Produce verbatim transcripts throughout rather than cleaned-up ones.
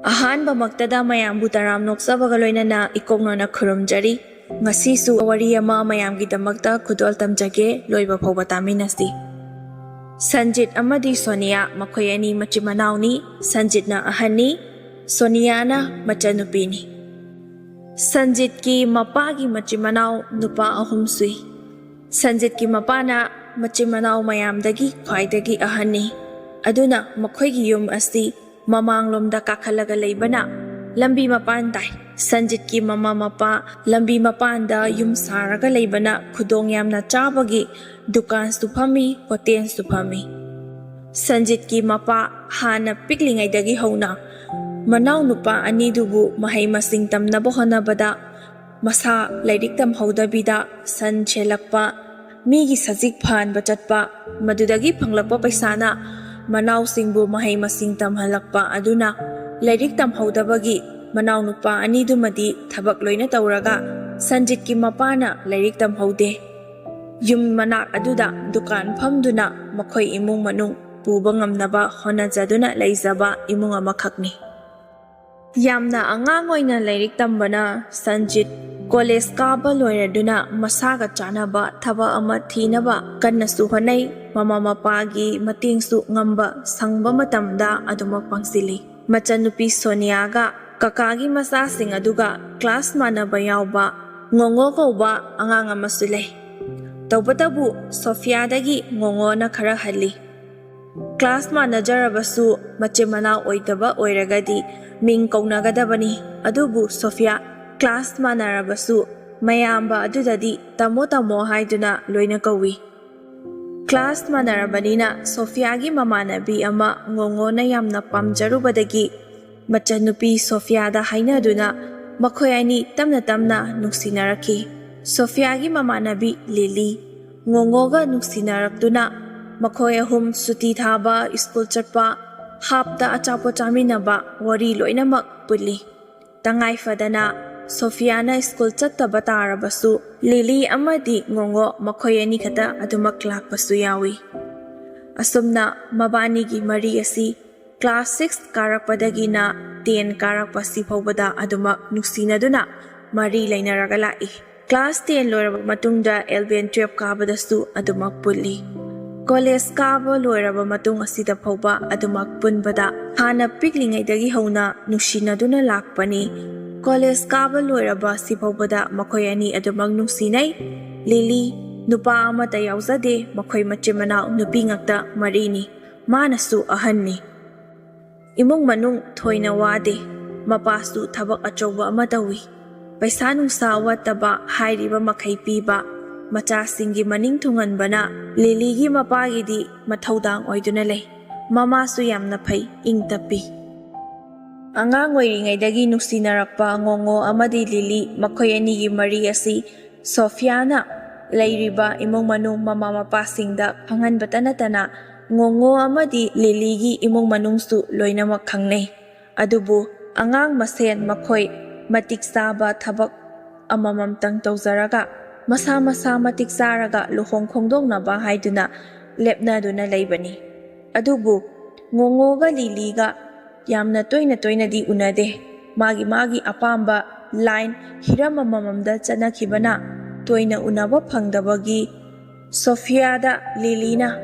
ꯑꯍꯥꯟꯕꯃꯛꯇꯗ ꯃꯌꯥꯝꯕꯨ ꯇꯔꯥꯝ ꯅꯣꯛꯆꯕꯒ ꯂꯣꯏꯅꯅ ꯏꯀꯣꯛꯅꯅ ꯈꯨꯔꯨꯝꯖꯔꯤ꯫ ꯉꯁꯤꯁꯨ ꯋꯥꯔꯤ ꯑꯃ ꯃꯌꯥꯝꯒꯤꯗꯃꯛꯇ ꯈꯨꯗꯣꯜ ꯇꯝꯖꯒꯦ, ꯂꯣꯏꯕ ꯐꯥꯎꯕ ꯇꯥꯃꯤꯟꯅꯁꯤ꯫ ꯁꯟꯖꯤꯠ ꯑꯃꯗꯤ ꯁꯣꯅꯤꯌꯥ ꯃꯈꯣꯏ ꯑꯅꯤ ꯃꯆꯤꯟ ꯃꯅꯥꯎꯅꯤ꯫ ꯁꯟꯖꯤꯠꯅ ꯑꯍꯟꯅꯤ, ꯁꯣꯅꯤꯌꯥꯅ ꯃꯆꯟꯅꯨꯄꯤꯅꯤ꯫ ꯁꯟꯖꯤꯠꯀꯤ ꯃꯄꯥꯒꯤ ꯃꯆꯤꯟ ꯃꯅꯥꯎ ꯅꯨꯄꯥ ꯑꯍꯨꯝ ꯁꯨꯏ꯫ ꯁꯟꯖꯤꯠꯀꯤ ꯃꯄꯥꯅ ꯃꯆꯤꯟ ꯃꯅꯥꯎ ꯃꯌꯥꯝꯗꯒꯤ ꯈ꯭ꯋꯥꯏꯗꯒꯤ ꯑꯍꯟꯅꯤ꯫ ꯑꯗꯨꯅ ꯃꯈꯣꯏꯒꯤ ꯌꯨꯝ ꯑꯁꯤ ꯃꯃꯥꯡꯂꯣꯝꯗ ꯀꯥꯈꯠꯂꯒ ꯂꯩꯕꯅ ꯂꯝꯕꯤ ꯃꯄꯥꯟ ꯇꯥꯏ꯫ ꯁꯟꯖꯤꯠꯀꯤ ꯃꯃꯥ ꯃꯄꯥ ꯂꯝꯕꯤ ꯃꯄꯥꯟꯗ ꯌꯨꯝ ꯁꯥꯔꯒ ꯂꯩꯕꯅ ꯈꯨꯗꯣꯡ ꯌꯥꯝꯅ ꯆꯥꯕꯒꯤ ꯗꯨꯀꯥꯟꯁꯨ ꯐꯝꯃꯤ, ꯍꯣꯇꯦꯜꯁꯨ ꯐꯝꯃꯤ꯫ ꯁꯟꯖꯤꯠꯀꯤ ꯃꯄꯥ ꯍꯥꯟꯅ ꯄꯤꯛꯂꯤꯉꯩꯗꯒꯤ ꯍꯧꯅ ꯃꯅꯥꯎ ꯅꯨꯄꯥ ꯑꯅꯤꯗꯨꯕꯨ ꯃꯍꯩ ꯃꯁꯤꯡ ꯇꯝꯅꯕ ꯍꯣꯠꯅꯕꯗ ꯃꯁꯥ ꯂꯥꯏꯔꯤꯛ ꯇꯝꯍꯧꯗꯕꯤꯗ ꯁꯟ ꯁꯦꯜꯂꯛꯄ, ꯃꯤꯒꯤ ꯁꯖꯤꯛ ꯐꯥꯟꯕ ꯆꯠꯄ, ꯃꯗꯨꯗꯒꯤ ꯐꯪꯂꯛꯄ ꯄꯩꯁꯥꯅ ꯃꯅꯥꯎꯁꯤꯡꯕꯨ ꯃꯍꯩ ꯃꯁꯤꯡ ꯇꯝꯍꯜꯂꯛꯄ ꯑꯗꯨꯅ ꯂꯥꯏꯔꯤꯛ ꯇꯝꯍꯧꯗꯕꯒꯤ ꯃꯅꯥꯎ ꯅꯨꯄꯥ ꯑꯅꯤꯗꯨꯃꯗꯤ ꯊꯕꯛ ꯂꯣꯏꯅ ꯇꯧꯔꯒ ꯁꯟꯖꯤꯠꯀꯤ ꯃꯄꯥꯅ ꯂꯥꯏꯔꯤꯛ ꯇꯝꯍꯧꯗꯦ꯫ ꯌꯨꯝ ꯃꯅꯥꯛ ꯑꯗꯨꯗ ꯗꯨꯀꯥꯟ ꯐꯝꯗꯨꯅ ꯃꯈꯣꯏ ꯏꯃꯨꯡ ꯃꯅꯨꯡ ꯄꯨꯕ ꯉꯝꯅꯕ ꯍꯣꯠꯅꯖꯗꯨꯅ ꯂꯩꯖꯕ ꯏꯃꯨꯡ ꯑꯃꯈꯛꯅꯤ꯫ ꯌꯥꯝꯅ ꯑꯉꯥꯡ ꯑꯣꯏꯅ ꯂꯥꯏꯔꯤꯛ ꯇꯝꯕꯅ ꯁꯟꯖꯤꯠ ꯀꯣꯂꯦꯖ ꯀꯥꯕ ꯂꯣꯏꯔꯗꯨꯅ ꯃꯁꯥꯒ ꯆꯥꯅꯕ ꯊꯕꯛ ꯑꯃ ꯊꯤꯅꯕ ꯀꯟꯅꯁꯨ ꯍꯣꯠꯅꯩ꯫ ꯃꯃꯥ ꯃꯄꯥꯒꯤ ꯃꯇꯦꯡꯁꯨ ꯉꯝꯕ ꯁꯪꯕ ꯃꯇꯝꯗ ꯑꯗꯨꯃꯛ ꯄꯥꯡꯁꯤꯜꯂꯤ꯫ ꯃꯆꯟꯅꯨꯄꯤ ꯁꯣꯅꯤꯌꯥꯒ ꯀꯀꯥꯒꯤ ꯃꯆꯥꯁꯤꯡ ꯑꯗꯨꯒ ꯀ꯭ꯂꯥꯁ ꯃꯥꯟꯅꯕ ꯌꯥꯎꯕ ꯉꯣꯉꯣ ꯀꯧꯕ ꯑꯉꯥꯡ ꯑꯃꯁꯨ ꯂꯩ꯫ ꯇꯧꯕꯇꯕꯨ ꯁꯣꯐꯤꯌꯥꯗꯒꯤ ꯉꯣꯉꯣꯅ ꯈꯔ ꯍꯜꯂꯤ꯫ ꯀ꯭ꯂꯥꯁ ꯃꯥꯟꯅꯖꯔꯕꯁꯨ ꯃꯆꯤꯟ ꯃꯅꯥꯎ ꯑꯣꯏꯗꯕ ꯑꯣꯏꯔꯒꯗꯤ ꯃꯤꯡ ꯀꯧꯅꯒꯗꯕꯅꯤ꯫ ꯑꯗꯨꯕꯨ ꯁꯣꯐꯤꯌꯥ ꯀ꯭ꯂꯥꯁ ꯃꯥꯟꯅꯔꯕꯁꯨ ꯃꯌꯥꯝꯕ ꯑꯗꯨꯗꯗꯤ ꯇꯥꯃꯣ ꯇꯥꯃꯣ ꯍꯥꯏꯗꯨꯅ ꯂꯣꯏꯅ ꯀꯧꯏ꯫ ꯀ꯭ꯂꯥꯁ ꯃꯥꯟꯅꯔꯕꯅꯤꯅ ꯁꯣꯐꯤꯌꯥꯒꯤ ꯃꯃꯥꯟꯅꯕꯤ ꯑꯃ ꯉꯣꯉꯣꯅ ꯌꯥꯝꯅ ꯄꯥꯝꯖꯔꯨꯕꯗꯒꯤ ꯃꯆꯟꯅꯨꯄꯤ ꯁꯣꯐꯤꯌꯥꯗ ꯍꯥꯏꯅꯗꯨꯅ ꯃꯈꯣꯏ ꯑꯅꯤ ꯇꯞꯅ ꯇꯞꯅ ꯅꯨꯡꯁꯤꯅꯔꯛꯈꯤ꯫ ꯁꯣꯐꯤꯌꯥꯒꯤ ꯃꯃꯥꯟꯅꯕꯤ ꯂꯤꯂꯤ ꯉꯣꯉꯣꯒ ꯅꯨꯡꯁꯤꯅꯔꯛꯇꯨꯅ ꯃꯈꯣꯏ ꯑꯍꯨꯝ ꯁꯨꯇꯤ ꯊꯥꯕ, ꯁ꯭ꯀꯨꯜ ꯆꯠꯄ, ꯍꯥꯞꯇ ꯑꯆꯥꯄꯣꯠ ꯆꯥꯃꯤꯟꯅꯕ, ꯋꯥꯔꯤ ꯂꯣꯏꯅꯃꯛ ꯄꯨꯜꯂꯤ꯫ ꯇꯉꯥꯏ ꯐꯗꯅ ꯁꯣꯐꯤꯌꯥꯅ ꯁ꯭ꯀꯨꯜ ꯆꯠꯇꯕ ꯇꯥꯔꯕꯁꯨ ꯂꯤꯂꯤ ꯑꯃꯗꯤ ꯉꯣꯉꯣ ꯃꯈꯣꯏ ꯑꯅꯤ ꯈꯛꯇ ꯑꯗꯨꯃꯛ ꯂꯥꯛꯄꯁꯨ ꯌꯥꯎꯏ꯫ ꯑꯁꯨꯝꯅ ꯃꯕꯥꯅꯤꯒꯤ ꯃꯔꯤ ꯑꯁꯤ ꯀ꯭ꯂꯥꯁ ꯁꯤꯛꯁ ꯀꯥꯔꯛꯄꯗꯒꯤꯅ ꯇꯦꯟ ꯀꯥꯔꯛꯄꯁꯤ ꯐꯥꯎꯕꯗ ꯑꯗꯨꯃꯛ ꯅꯨꯡꯁꯤꯅꯗꯨꯅ ꯃꯔꯤ ꯂꯩꯅꯔꯒ ꯂꯥꯛꯏ꯫ ꯀ꯭ꯂꯥꯁ ꯇꯦꯟ ꯂꯣꯏꯔꯕ ꯃꯇꯨꯡꯗ ꯑꯦꯜꯕꯦꯟ ꯇꯨꯌꯦꯜꯞ ꯀꯥꯕꯗꯁꯨ ꯑꯗꯨꯃꯛ ꯄꯨꯜꯂꯤ꯫ ꯀꯣꯂꯦꯖ ꯀꯥꯕ ꯂꯣꯏꯔꯕ ꯃꯇꯨꯡ ꯑꯁꯤꯗ ꯐꯥꯎꯕ ꯑꯗꯨꯃꯛ ꯄꯨꯟꯕꯗ ꯍꯥꯟꯅ ꯄꯤꯛꯂꯤꯉꯩꯗꯒꯤ ꯍꯧꯅ ꯅꯨꯡꯁꯤꯅꯗꯨꯅ ꯂꯥꯛꯄꯅꯤ꯫ ꯀꯣꯂꯦꯖ ꯀꯥꯕ ꯂꯣꯏꯔꯕ ꯑꯁꯤ ꯐꯥꯎꯕꯗ ꯃꯈꯣꯏ ꯑꯅꯤ ꯑꯗꯨꯃꯛ ꯅꯨꯡꯁꯤꯅꯩ꯫ ꯂꯤꯂꯤ, ꯅꯨꯄꯥ ꯑꯃꯠꯇ ꯌꯥꯎꯖꯗꯦ, ꯃꯈꯣꯏ ꯃꯆꯤꯟ ꯃꯅꯥꯎ ꯅꯨꯄꯤ ꯉꯥꯛꯇ ꯃꯔꯤꯅꯤ꯫ ꯃꯥꯅꯁꯨ ꯑꯍꯟꯅꯤ꯫ ꯏꯃꯨꯡ ꯃꯅꯨꯡ ꯊꯣꯏꯅ ꯋꯥꯗꯦ꯫ ꯃꯄꯥꯁꯨ ꯊꯕꯛ ꯑꯆꯧꯕ ꯑꯃ ꯇꯧꯏ꯫ ꯄꯩꯁꯥ ꯅꯨꯡꯁꯥ ꯋꯥꯠꯇꯕ, ꯍꯥꯏꯔꯤꯕ ꯃꯈꯩ ꯄꯤꯕ, ꯃꯆꯥꯁꯤꯡꯒꯤ ꯃꯅꯤꯡ ꯊꯨꯡꯍꯟꯕꯅ ꯂꯤꯂꯤꯒꯤ ꯃꯄꯥꯒꯤꯗꯤ ꯃꯊꯧꯗꯥꯡ ꯑꯣꯏꯗꯨꯅ ꯂꯩ꯫ ꯃꯃꯥꯁꯨ ꯌꯥꯝꯅ ꯐꯩ, ꯏꯪ ꯇꯞꯄꯤ꯫ ꯑꯉꯥꯡ ꯑꯣꯏꯔꯤꯉꯩꯗꯒꯤ ꯅꯨꯡꯁꯤꯅꯔꯛꯄ ꯉꯣꯉꯣ ꯑꯃꯗꯤ ꯂꯤꯂꯤ, ꯃꯈꯣꯏ ꯑꯅꯤꯒꯤ ꯃꯔꯤ ꯑꯁꯤ ꯁꯣꯐꯤꯌꯥꯅ ꯂꯩꯔꯤꯕ ꯏꯃꯨꯡ ꯃꯅꯨꯡ, ꯃꯃꯥ ꯃꯄꯥꯁꯤꯡꯗ ꯈꯪꯍꯟꯕꯇ ꯅꯠꯇꯅ, ꯉꯣꯉꯣ ꯑꯃꯗꯤ ꯂꯤꯂꯤꯒꯤ ꯏꯃꯨꯡ ꯃꯅꯨꯡꯁꯨ ꯂꯣꯏꯅꯃꯛ ꯈꯪꯅꯩ꯫ ꯑꯗꯨꯕꯨ ꯑꯉꯥꯡ ꯃꯁꯦꯟ ꯃꯈꯣꯏ ꯃꯇꯤꯛ ꯆꯥꯕ ꯊꯕꯛ ꯑꯃꯃꯝꯇꯪ ꯇꯧꯖꯔꯒ, ꯃꯁꯥ ꯃꯁꯥ ꯃꯇꯤꯛ ꯆꯥꯔꯒ ꯂꯨꯍꯣꯡ ꯈꯣꯡꯗꯣꯡꯅꯕ ꯍꯥꯏꯗꯨꯅ ꯂꯦꯞꯅꯗꯨꯅ ꯂꯩꯕꯅꯤ꯫ ꯑꯗꯨꯕꯨ ꯉꯣꯉꯣꯒ ꯂꯤꯂꯤꯒ ꯌꯥꯝꯅ ꯇꯣꯏꯅ ꯇꯣꯏꯅꯗꯤ ꯎꯅꯗꯦ꯫ ꯃꯥꯒꯤ ꯃꯥꯒꯤ ꯑꯄꯥꯝꯕ ꯂꯥꯏꯟ, ꯍꯤꯔꯝ ꯑꯃꯃꯝꯗ ꯆꯠꯅꯈꯤꯕꯅ ꯇꯣꯏꯅ ꯎꯅꯕ ꯐꯪꯗꯕꯒꯤ ꯁꯣꯐꯤꯌꯥꯗ ꯂꯤꯂꯤꯅ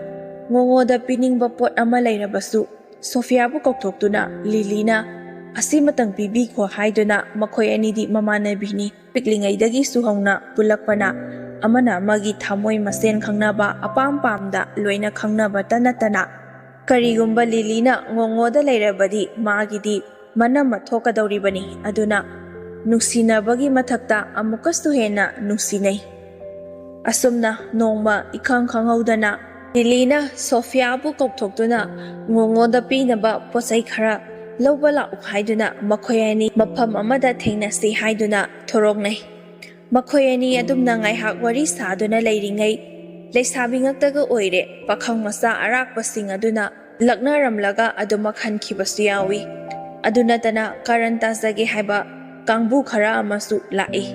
ꯉꯣꯉꯣꯗ ꯄꯤꯅꯤꯡꯕ ꯄꯣꯠ ꯑꯃ ꯂꯩꯔꯕꯁꯨ, ꯁꯣꯐꯤꯌꯥꯕꯨ ꯀꯧꯊꯣꯛꯇꯨꯅ ꯂꯤꯂꯤꯅ "ꯑꯁꯤꯃꯇꯪ ꯄꯤꯕꯤꯈꯣ" ꯍꯥꯏꯗꯨꯅ ꯃꯈꯣꯏ ꯑꯅꯤꯗꯤ ꯃꯃꯥꯟꯅꯕꯤꯅꯤ꯫ ꯄꯤꯛꯂꯤꯉꯩꯗꯒꯤꯁꯨ ꯍꯧꯅ ꯄꯨꯜꯂꯛꯄꯅ ꯑꯃꯅ ꯑꯃꯒꯤ ꯊꯃꯣꯏ ꯃꯁꯦꯟ ꯈꯪꯅꯕ, ꯑꯄꯥꯝ ꯄꯥꯝꯗ ꯂꯣꯏꯅ ꯈꯪꯅꯕꯇ ꯅꯠꯇꯅ, ꯀꯔꯤꯒꯨꯝꯕ ꯂꯤꯂꯤꯅ ꯉꯣꯉꯣꯗ ꯂꯩꯔꯕꯗꯤ ꯃꯥꯒꯤꯗꯤ ꯃꯅꯝ ꯑꯃ ꯊꯣꯛꯀꯗꯧꯔꯤꯕꯅꯤ꯫ ꯑꯗꯨꯅ ꯅꯨꯡꯁꯤꯅꯕꯒꯤ ꯃꯊꯛꯇ ꯑꯃꯨꯛꯀꯁꯨ ꯍꯦꯟꯅ ꯅꯨꯡꯁꯤꯅꯩ꯫ ꯑꯁꯨꯝꯅ ꯅꯣꯡꯃ ꯏꯈꯪ ꯈꯪꯍꯧꯗꯅ ꯂꯤꯂꯤꯅ ꯁꯣꯐꯤꯌꯥꯕꯨ ꯀꯧꯊꯣꯛꯇꯨꯅ ꯉꯣꯉꯣꯗ ꯄꯤꯅꯕ ꯄꯣꯠꯆꯩ ꯈꯔ ꯂꯧꯕ ꯂꯥꯛꯎ ꯍꯥꯏꯗꯨꯅ ꯃꯈꯣꯏ ꯑꯅꯤ ꯃꯐꯝ ꯑꯃꯗ ꯊꯦꯡꯅꯁꯤ ꯍꯥꯏꯗꯨꯅ ꯊꯣꯔꯛꯅꯩ꯫ ꯃꯈꯣꯏ ꯑꯅꯤ ꯑꯗꯨꯝꯅ ꯉꯥꯏꯍꯥꯛ ꯋꯥꯔꯤ ꯁꯥꯗꯨꯅ ꯂꯩꯔꯤꯉꯩ, ꯂꯩꯁꯥꯕꯤ ꯉꯛꯇꯒ ꯑꯣꯏꯔꯦ, ꯄꯥꯈꯪ ꯃꯆꯥ ꯑꯔꯥꯛꯄꯁꯤꯡ ꯑꯗꯨꯅ ꯂꯛꯅꯔꯝꯂꯒ ꯑꯗꯨꯃꯛ ꯍꯟꯈꯤꯕꯁꯨ ꯌꯥꯎꯏ꯫ ꯑꯗꯨ ꯅꯠꯇꯅ ꯀꯔꯟ ꯇꯥꯖꯒꯦ ꯍꯥꯏꯕ ꯀꯥꯡꯕꯨ ꯈꯔ ꯑꯃꯁꯨ ꯂꯥꯛꯏ꯫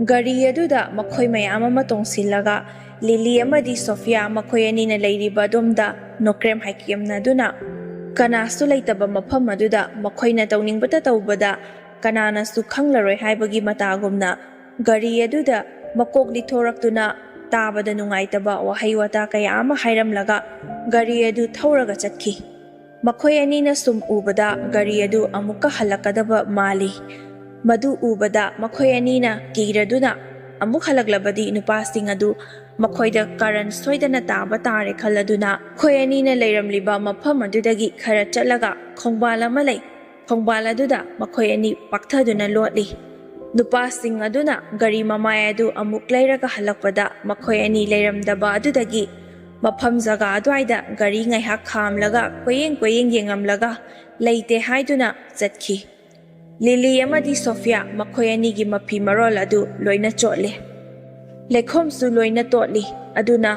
ꯒꯥꯔꯤ ꯑꯗꯨꯗ ꯃꯈꯣꯏ ꯃꯌꯥꯝ ꯑꯃ ꯇꯣꯡꯁꯤꯜꯂꯒ ꯂꯤꯂꯤ ꯑꯃꯗꯤ ꯁꯣꯐꯤꯌꯥ ꯃꯈꯣꯏ ꯑꯅꯤꯅ ꯂꯩꯔꯤꯕ ꯑꯗꯣꯝꯗ ꯅꯣꯀ꯭ꯔꯦꯝ ꯍꯥꯏꯀꯦꯝꯅꯗꯨꯅ ꯀꯅꯥꯁꯨ ꯂꯩꯇꯕ ꯃꯐꯝ ꯑꯗꯨꯗ ꯃꯈꯣꯏꯅ ꯇꯧꯅꯤꯡꯕꯇ ꯇꯧꯕꯗ ꯀꯅꯥꯅꯁꯨ ꯈꯪꯂꯔꯣꯏ ꯍꯥꯏꯕꯒꯤ ꯃꯇꯥꯒꯨꯝꯅ ꯒꯥꯔꯤ ꯑꯗꯨꯗ ꯃꯀꯣꯛ ꯂꯤꯊꯣꯔꯛꯇꯨꯅ ꯇꯥꯕꯗ ꯅꯨꯡꯉꯥꯏꯇꯕ ꯋꯥꯍꯩ ꯋꯥꯇꯥ ꯀꯌꯥ ꯑꯃ ꯍꯥꯏꯔꯝꯂꯒ ꯒꯥꯔꯤ ꯑꯗꯨ ꯊꯧꯔꯒ ꯆꯠꯈꯤ꯫ ꯃꯈꯣꯏ ꯑꯅꯤꯅ ꯁꯨꯝ ꯎꯕꯗ ꯒꯥꯔꯤ ꯑꯗꯨ ꯑꯃꯨꯛꯀ ꯍꯜꯂꯛꯀꯗꯕ ꯃꯥꯜꯂꯤ꯫ ꯃꯗꯨ ꯎꯕꯗ ꯃꯈꯣꯏ ꯑꯅꯤꯅ ꯀꯤꯔꯗꯨꯅ ꯑꯃꯨꯛ ꯍꯜꯂꯛꯂꯕꯗꯤ ꯅꯨꯄꯥꯁꯤꯡ ꯑꯗꯨ ꯃꯈꯣꯏꯗ ꯀꯔꯟ ꯁꯣꯏꯗꯅ ꯇꯥꯕ ꯇꯥꯔꯦ ꯈꯜꯂꯗꯨꯅ ꯃꯈꯣꯏ ꯑꯅꯤꯅ ꯂꯩꯔꯝꯂꯤꯕ ꯃꯐꯝ ꯑꯗꯨꯗꯒꯤ ꯈꯔ ꯆꯠꯂꯒ ꯈꯣꯡꯕꯥꯜ ꯑꯃ ꯂꯩ꯫ ꯈꯣꯡꯕꯥꯜ ꯑꯗꯨꯗ ꯃꯈꯣꯏ ꯑꯅꯤ ꯄꯥꯛꯊꯗꯨꯅ ꯂꯣꯠꯂꯤ꯫ ꯅꯨꯄꯥꯁꯤꯡ ꯑꯗꯨꯅ ꯒꯥꯔꯤ ꯃꯃꯥꯏ ꯑꯗꯨ ꯑꯃꯨꯛ ꯂꯩꯔꯒ ꯍꯜꯂꯛꯄꯗ ꯃꯈꯣꯏ ꯑꯅꯤ ꯂꯩꯔꯝꯗꯕ ꯑꯗꯨꯗꯒꯤ ꯃꯐꯝ ꯖꯒꯥ ꯑꯗꯨꯋꯥꯏꯗ ꯒꯥꯔꯤ ꯉꯥꯏꯍꯥꯛ ꯈꯥꯝꯂꯒ ꯀꯣꯏꯌꯦꯡ ꯀꯣꯏꯌꯦꯡ ꯌꯦꯡꯉꯝꯂꯒ ꯂꯩꯇꯦ ꯍꯥꯏꯗꯨꯅ ꯆꯠꯈꯤ꯫ ꯂꯤꯂꯤ ꯑꯃꯗꯤ ꯁꯣꯐꯤꯌꯥ ꯃꯈꯣꯏ ꯑꯅꯤꯒꯤ ꯃꯐꯤ ꯃꯔꯣꯜ ꯑꯗꯨ ꯂꯣꯏꯅ ꯆꯣꯠꯂꯦ꯫ ꯂꯩꯈꯣꯝꯁꯨ ꯂꯣꯏꯅ ꯇꯣꯠꯂꯤ꯫ ꯑꯗꯨꯅ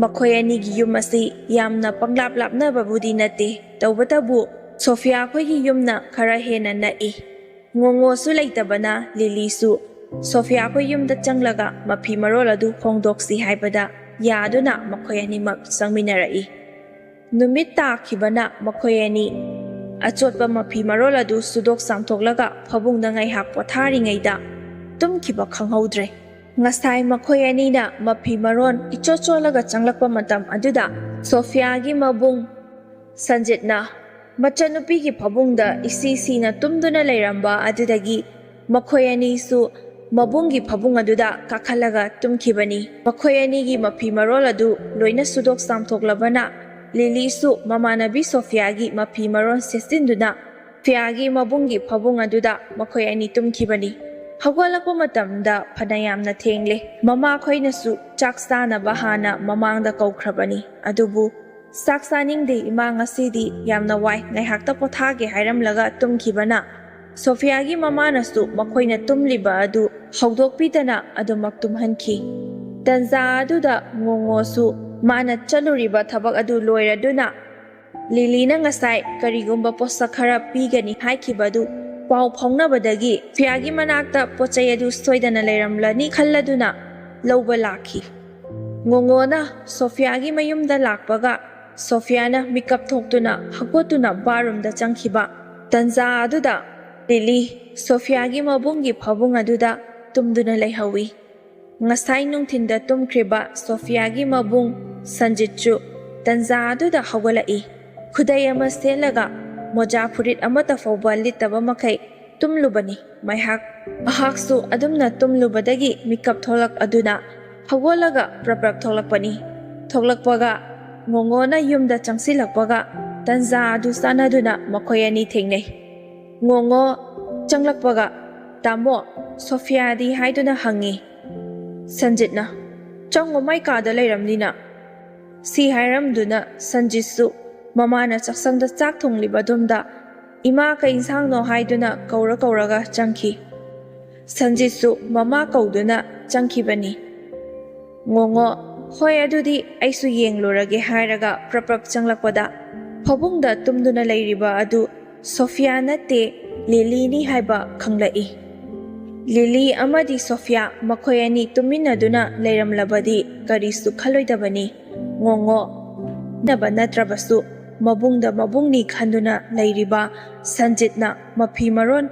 ꯃꯈꯣꯏ ꯑꯅꯤꯒꯤ ꯌꯨꯝ ꯑꯁꯤ ꯌꯥꯝꯅ ꯄꯪꯂꯥꯞ ꯂꯥꯞꯅꯕꯕꯨꯗꯤ ꯅꯠꯇꯦ, ꯇꯧꯕꯇꯕꯨ ꯁꯣꯐꯤꯌꯥ ꯑꯩꯈꯣꯏꯒꯤ ꯌꯨꯝꯅ ꯈꯔ ꯍꯦꯟꯅ ꯅꯛꯏ꯫ ꯉꯣꯉꯣꯁꯨ ꯂꯩꯇꯕꯅ ꯂꯤꯂꯤꯁꯨ ꯁꯣꯐꯤꯌꯥ ꯑꯩꯈꯣꯏ ꯌꯨꯝꯗ ꯆꯪꯂꯒ ꯃꯐꯤ ꯃꯔꯣꯜ ꯑꯗꯨ ꯍꯣꯡꯗꯣꯛꯁꯤ ꯍꯥꯏꯕꯗ ꯌꯥꯗꯨꯅ ꯃꯈꯣꯏ ꯑꯅꯤꯃꯛ ꯆꯪꯃꯤꯟꯅꯔꯛꯏ꯫ ꯅꯨꯃꯤꯠ ꯇꯥꯈꯤꯕꯅ ꯃꯈꯣꯏ ꯑꯅꯤ ꯑꯆꯣꯠꯄ ꯃꯐꯤ ꯃꯔꯣꯜ ꯑꯗꯨ ꯁꯨꯗꯣꯛ ꯆꯥꯝꯊꯣꯛꯂꯒ ꯐꯃꯨꯡꯗ ꯉꯥꯏꯍꯥꯛ ꯄꯣꯊꯥꯔꯤꯉꯩꯗ ꯇꯨꯝꯈꯤꯕ ꯈꯪꯍꯧꯗ꯭ꯔꯦ꯫ ꯉꯁꯥꯏ ꯃꯈꯣꯏ ꯑꯅꯤꯅ ꯃꯐꯤ ꯃꯔꯣꯜ ꯏꯆꯣꯠ ꯆꯣꯠꯂꯒ ꯆꯪꯂꯛꯄ ꯃꯇꯝ ꯑꯗꯨꯗ ꯁꯣꯐꯤꯌꯥꯒꯤ ꯃꯕꯨꯡ ꯁꯟꯖꯤꯠꯅ ꯃꯆꯟꯅꯨꯄꯤꯒꯤ ꯐꯃꯨꯡꯗ ꯏꯁꯤ ꯁꯤꯅ ꯇꯨꯝꯗꯨꯅ ꯂꯩꯔꯝꯕ ꯑꯗꯨꯗꯒꯤ ꯃꯈꯣꯏ ꯑꯅꯤꯁꯨ ꯃꯕꯨꯡꯒꯤ ꯐꯃꯨꯡ ꯑꯗꯨꯗ ꯀꯥꯈꯠꯂꯒ ꯇꯨꯝꯈꯤꯕꯅꯤ꯫ ꯃꯈꯣꯏ ꯑꯅꯤꯒꯤ ꯃꯐꯤ ꯃꯔꯣꯜ ꯑꯗꯨ ꯂꯣꯏꯅ ꯁꯨꯗꯣꯛ ꯆꯥꯝꯊꯣꯛꯂꯕꯅ ꯂꯤꯂꯤꯁꯨ ꯃꯃꯥꯟꯅꯕꯤ ꯁꯣꯐꯤꯌꯥꯒꯤ ꯃꯐꯤ ꯃꯔꯣꯜ ꯁꯦꯠꯆꯤꯟꯗꯨꯅ ꯁꯣꯐꯤꯌꯥꯒꯤ ꯃꯕꯨꯡꯒꯤ ꯐꯃꯨꯡ ꯑꯗꯨꯗ ꯃꯈꯣꯏ ꯑꯅꯤ ꯇꯨꯝꯈꯤꯕꯅꯤ꯫ ꯍꯧꯒꯠꯂꯛꯄ ꯃꯇꯝꯗ ꯐꯅ ꯌꯥꯝꯅ ꯊꯦꯡꯂꯦ꯫ ꯃꯃꯥꯈꯣꯏꯅꯁꯨ ꯆꯥꯛ ꯆꯥꯅꯕ ꯍꯥꯟꯅ ꯃꯃꯥꯡꯗ ꯀꯧꯈ꯭ꯔꯕꯅꯤ꯫ ꯑꯗꯨꯕꯨ "ꯆꯥꯛ ꯆꯥꯅꯤꯡꯗꯦ ꯏꯃꯥ, ꯉꯁꯤꯗꯤ ꯌꯥꯝꯅ ꯋꯥꯏ, ꯉꯥꯏꯍꯥꯛꯇ ꯄꯣꯊꯥꯒꯦ" ꯍꯥꯏꯔꯝꯂꯒ ꯇꯨꯝꯈꯤꯕꯅ ꯁꯣꯐꯤꯌꯥꯒꯤ ꯃꯃꯥꯅꯁꯨ ꯃꯈꯣꯏꯅ ꯇꯨꯝꯂꯤꯕ ꯑꯗꯨ ꯍꯧꯗꯣꯛꯄꯤꯗꯅ ꯑꯗꯨꯃꯛ ꯇꯨꯝꯍꯟꯈꯤ꯫ ꯇꯟꯖꯥ ꯑꯗꯨꯗ ꯉꯣꯉꯣꯁꯨ ꯃꯥꯅ ꯆꯠꯂꯨꯔꯤꯕ ꯊꯕꯛ ꯑꯗꯨ ꯂꯣꯏꯔꯗꯨꯅ ꯂꯤꯂꯤꯅ ꯉꯁꯥꯏ ꯀꯔꯤꯒꯨꯝꯕ ꯄꯣꯠꯁꯛ ꯈꯔ ꯄꯤꯒꯅꯤ ꯍꯥꯏꯈꯤꯕꯗꯨ ꯄꯥꯎ ꯐꯥꯎꯅꯕꯗꯒꯤ ꯁꯣꯐꯤꯌꯥꯒꯤ ꯃꯅꯥꯛꯇ ꯄꯣꯠ ꯆꯩ ꯑꯗꯨ ꯁꯣꯏꯗꯅ ꯂꯩꯔꯝꯂꯅꯤ ꯈꯜꯂꯗꯨꯅ ꯂꯧꯕ ꯂꯥꯛꯈꯤ꯫ ꯉꯣꯉꯣꯅ ꯁꯣꯐꯤꯌꯥꯒꯤ ꯃꯌꯨꯝꯗ ꯂꯥꯛꯄꯒ ꯁꯣꯐꯤꯌꯥꯅ ꯃꯤꯀꯞ ꯊꯣꯛꯇꯨꯅ ꯍꯧꯒꯠꯇꯨꯅ ꯕꯥꯔꯨꯝꯗ ꯆꯪꯈꯤꯕ꯫ ꯇꯟꯖꯥ ꯑꯗꯨꯗ ꯂꯤꯂꯤ ꯁꯣꯐꯤꯌꯥꯒꯤ ꯃꯕꯨꯡꯒꯤ ꯐꯃꯨꯡ ꯑꯗꯨꯗ ꯇꯨꯝꯗꯨꯅ ꯂꯩꯍꯧꯏ꯫ ꯉꯁꯥꯏ ꯅꯨꯡꯊꯤꯟꯗ ꯇꯨꯝꯈ꯭ꯔꯤꯕ ꯁꯣꯐꯤꯌꯥꯒꯤ ꯃꯕꯨꯡ ꯁꯟꯖꯤꯠꯁꯨ ꯇꯟꯖꯥ ꯑꯗꯨꯗ ꯍꯧꯒꯠꯂꯛꯏ꯫ ꯈꯨꯗꯩ ꯑꯃ ꯁꯦꯠꯂꯒ ꯃꯣꯖꯥ ꯐꯨꯔꯤꯠ ꯑꯃꯠꯇ ꯐꯥꯎꯕ ꯂꯤꯠꯇꯕ ꯃꯈꯩ ꯇꯨꯝꯂꯨꯕꯅꯤ꯫ ꯃꯍꯥꯛ ꯃꯍꯥꯛꯁꯨ ꯑꯗꯨꯝꯅ ꯇꯨꯝꯂꯨꯕꯗꯒꯤ ꯃꯤꯀꯞ ꯊꯣꯛꯂꯛ ꯑꯗꯨꯅ ꯍꯧꯒꯠꯂꯒ ꯄ꯭ꯔꯞ ꯄ꯭ꯔꯞ ꯊꯣꯛꯂꯛꯄꯅꯤ꯫ ꯊꯣꯛꯂꯛꯄꯒ ꯉꯣꯉꯣꯅ ꯌꯨꯝꯗ ꯆꯪꯁꯤꯜꯂꯛꯄꯒ ꯇꯟꯖꯥ ꯑꯗꯨ ꯆꯥꯟꯅꯗꯨꯅ ꯃꯈꯣꯏ ꯑꯅꯤ ꯊꯦꯡꯅꯩ꯫ ꯉꯣꯉꯣ ꯆꯪꯂꯛꯄꯒ, "ꯇꯥꯃꯣ, ꯁꯣꯐꯤꯌꯥꯗꯤ?" ꯍꯥꯏꯗꯨꯅ ꯍꯪꯉꯤ꯫ ꯁꯟꯖꯤꯠꯅ, "ꯆꯪꯉꯣ, ꯃꯥꯏ ꯀꯥꯗ ꯂꯩꯔꯝꯅꯤꯅ"꯫ ꯁꯤ ꯍꯥꯏꯔꯝꯗꯨꯅ ꯁꯟꯖꯤꯠꯁꯨ ꯃꯃꯥꯅ ꯆꯥꯛꯁꯪꯗ ꯆꯥꯛ ꯊꯣꯡꯂꯤꯕ ꯑꯗꯨꯝꯗ, "ꯏꯃꯥ, ꯀꯩ ꯏꯟꯁꯥꯡꯅꯣ?" ꯍꯥꯏꯗꯨꯅ ꯀꯧꯔ ꯀꯧꯔꯒ ꯆꯪꯈꯤ꯫ ꯁꯟꯖꯤꯠꯁꯨ ꯃꯃꯥ ꯀꯧꯗꯨꯅ ꯆꯪꯈꯤꯕꯅꯤ꯫ ꯉꯣꯉꯣ, "ꯍꯣꯏ, ꯑꯗꯨꯗꯤ ꯑꯩꯁꯨ ꯌꯦꯡꯂꯨꯔꯒꯦ" ꯍꯥꯏꯔꯒ ꯄ꯭ꯔꯞ ꯄ꯭ꯔꯞ ꯆꯪꯂꯛꯄꯗ, ꯐꯃꯨꯡꯗ ꯇꯨꯝꯗꯨꯅ ꯂꯩꯔꯤꯕ ꯑꯗꯨ ꯁꯣꯐꯤꯌꯥ ꯅꯠꯇꯦ, ꯂꯤꯂꯤꯅꯤ ꯍꯥꯏꯕ ꯈꯪꯂꯛꯏ꯫ ꯂꯤꯂꯤ ꯑꯃꯗꯤ ꯁꯣꯐꯤꯌꯥ ꯃꯈꯣꯏ ꯑꯅꯤ ꯇꯨꯃꯤꯟꯅꯗꯨꯅ ꯂꯩꯔꯝꯂꯕꯗꯤ ꯀꯔꯤꯁꯨ ꯈꯜꯂꯣꯏꯗꯕꯅꯤ꯫ ꯉꯣꯉꯣ ꯅꯕ ꯅꯠꯇ꯭ꯔꯕꯁꯨ ꯃꯕꯨꯡꯗ ꯃꯕꯨꯡꯅꯤ ꯈꯟꯗꯨꯅ ꯂꯩꯔꯤꯕ ꯁꯟꯖꯤꯠꯅ ꯃꯐꯤ ꯃꯔꯣꯟ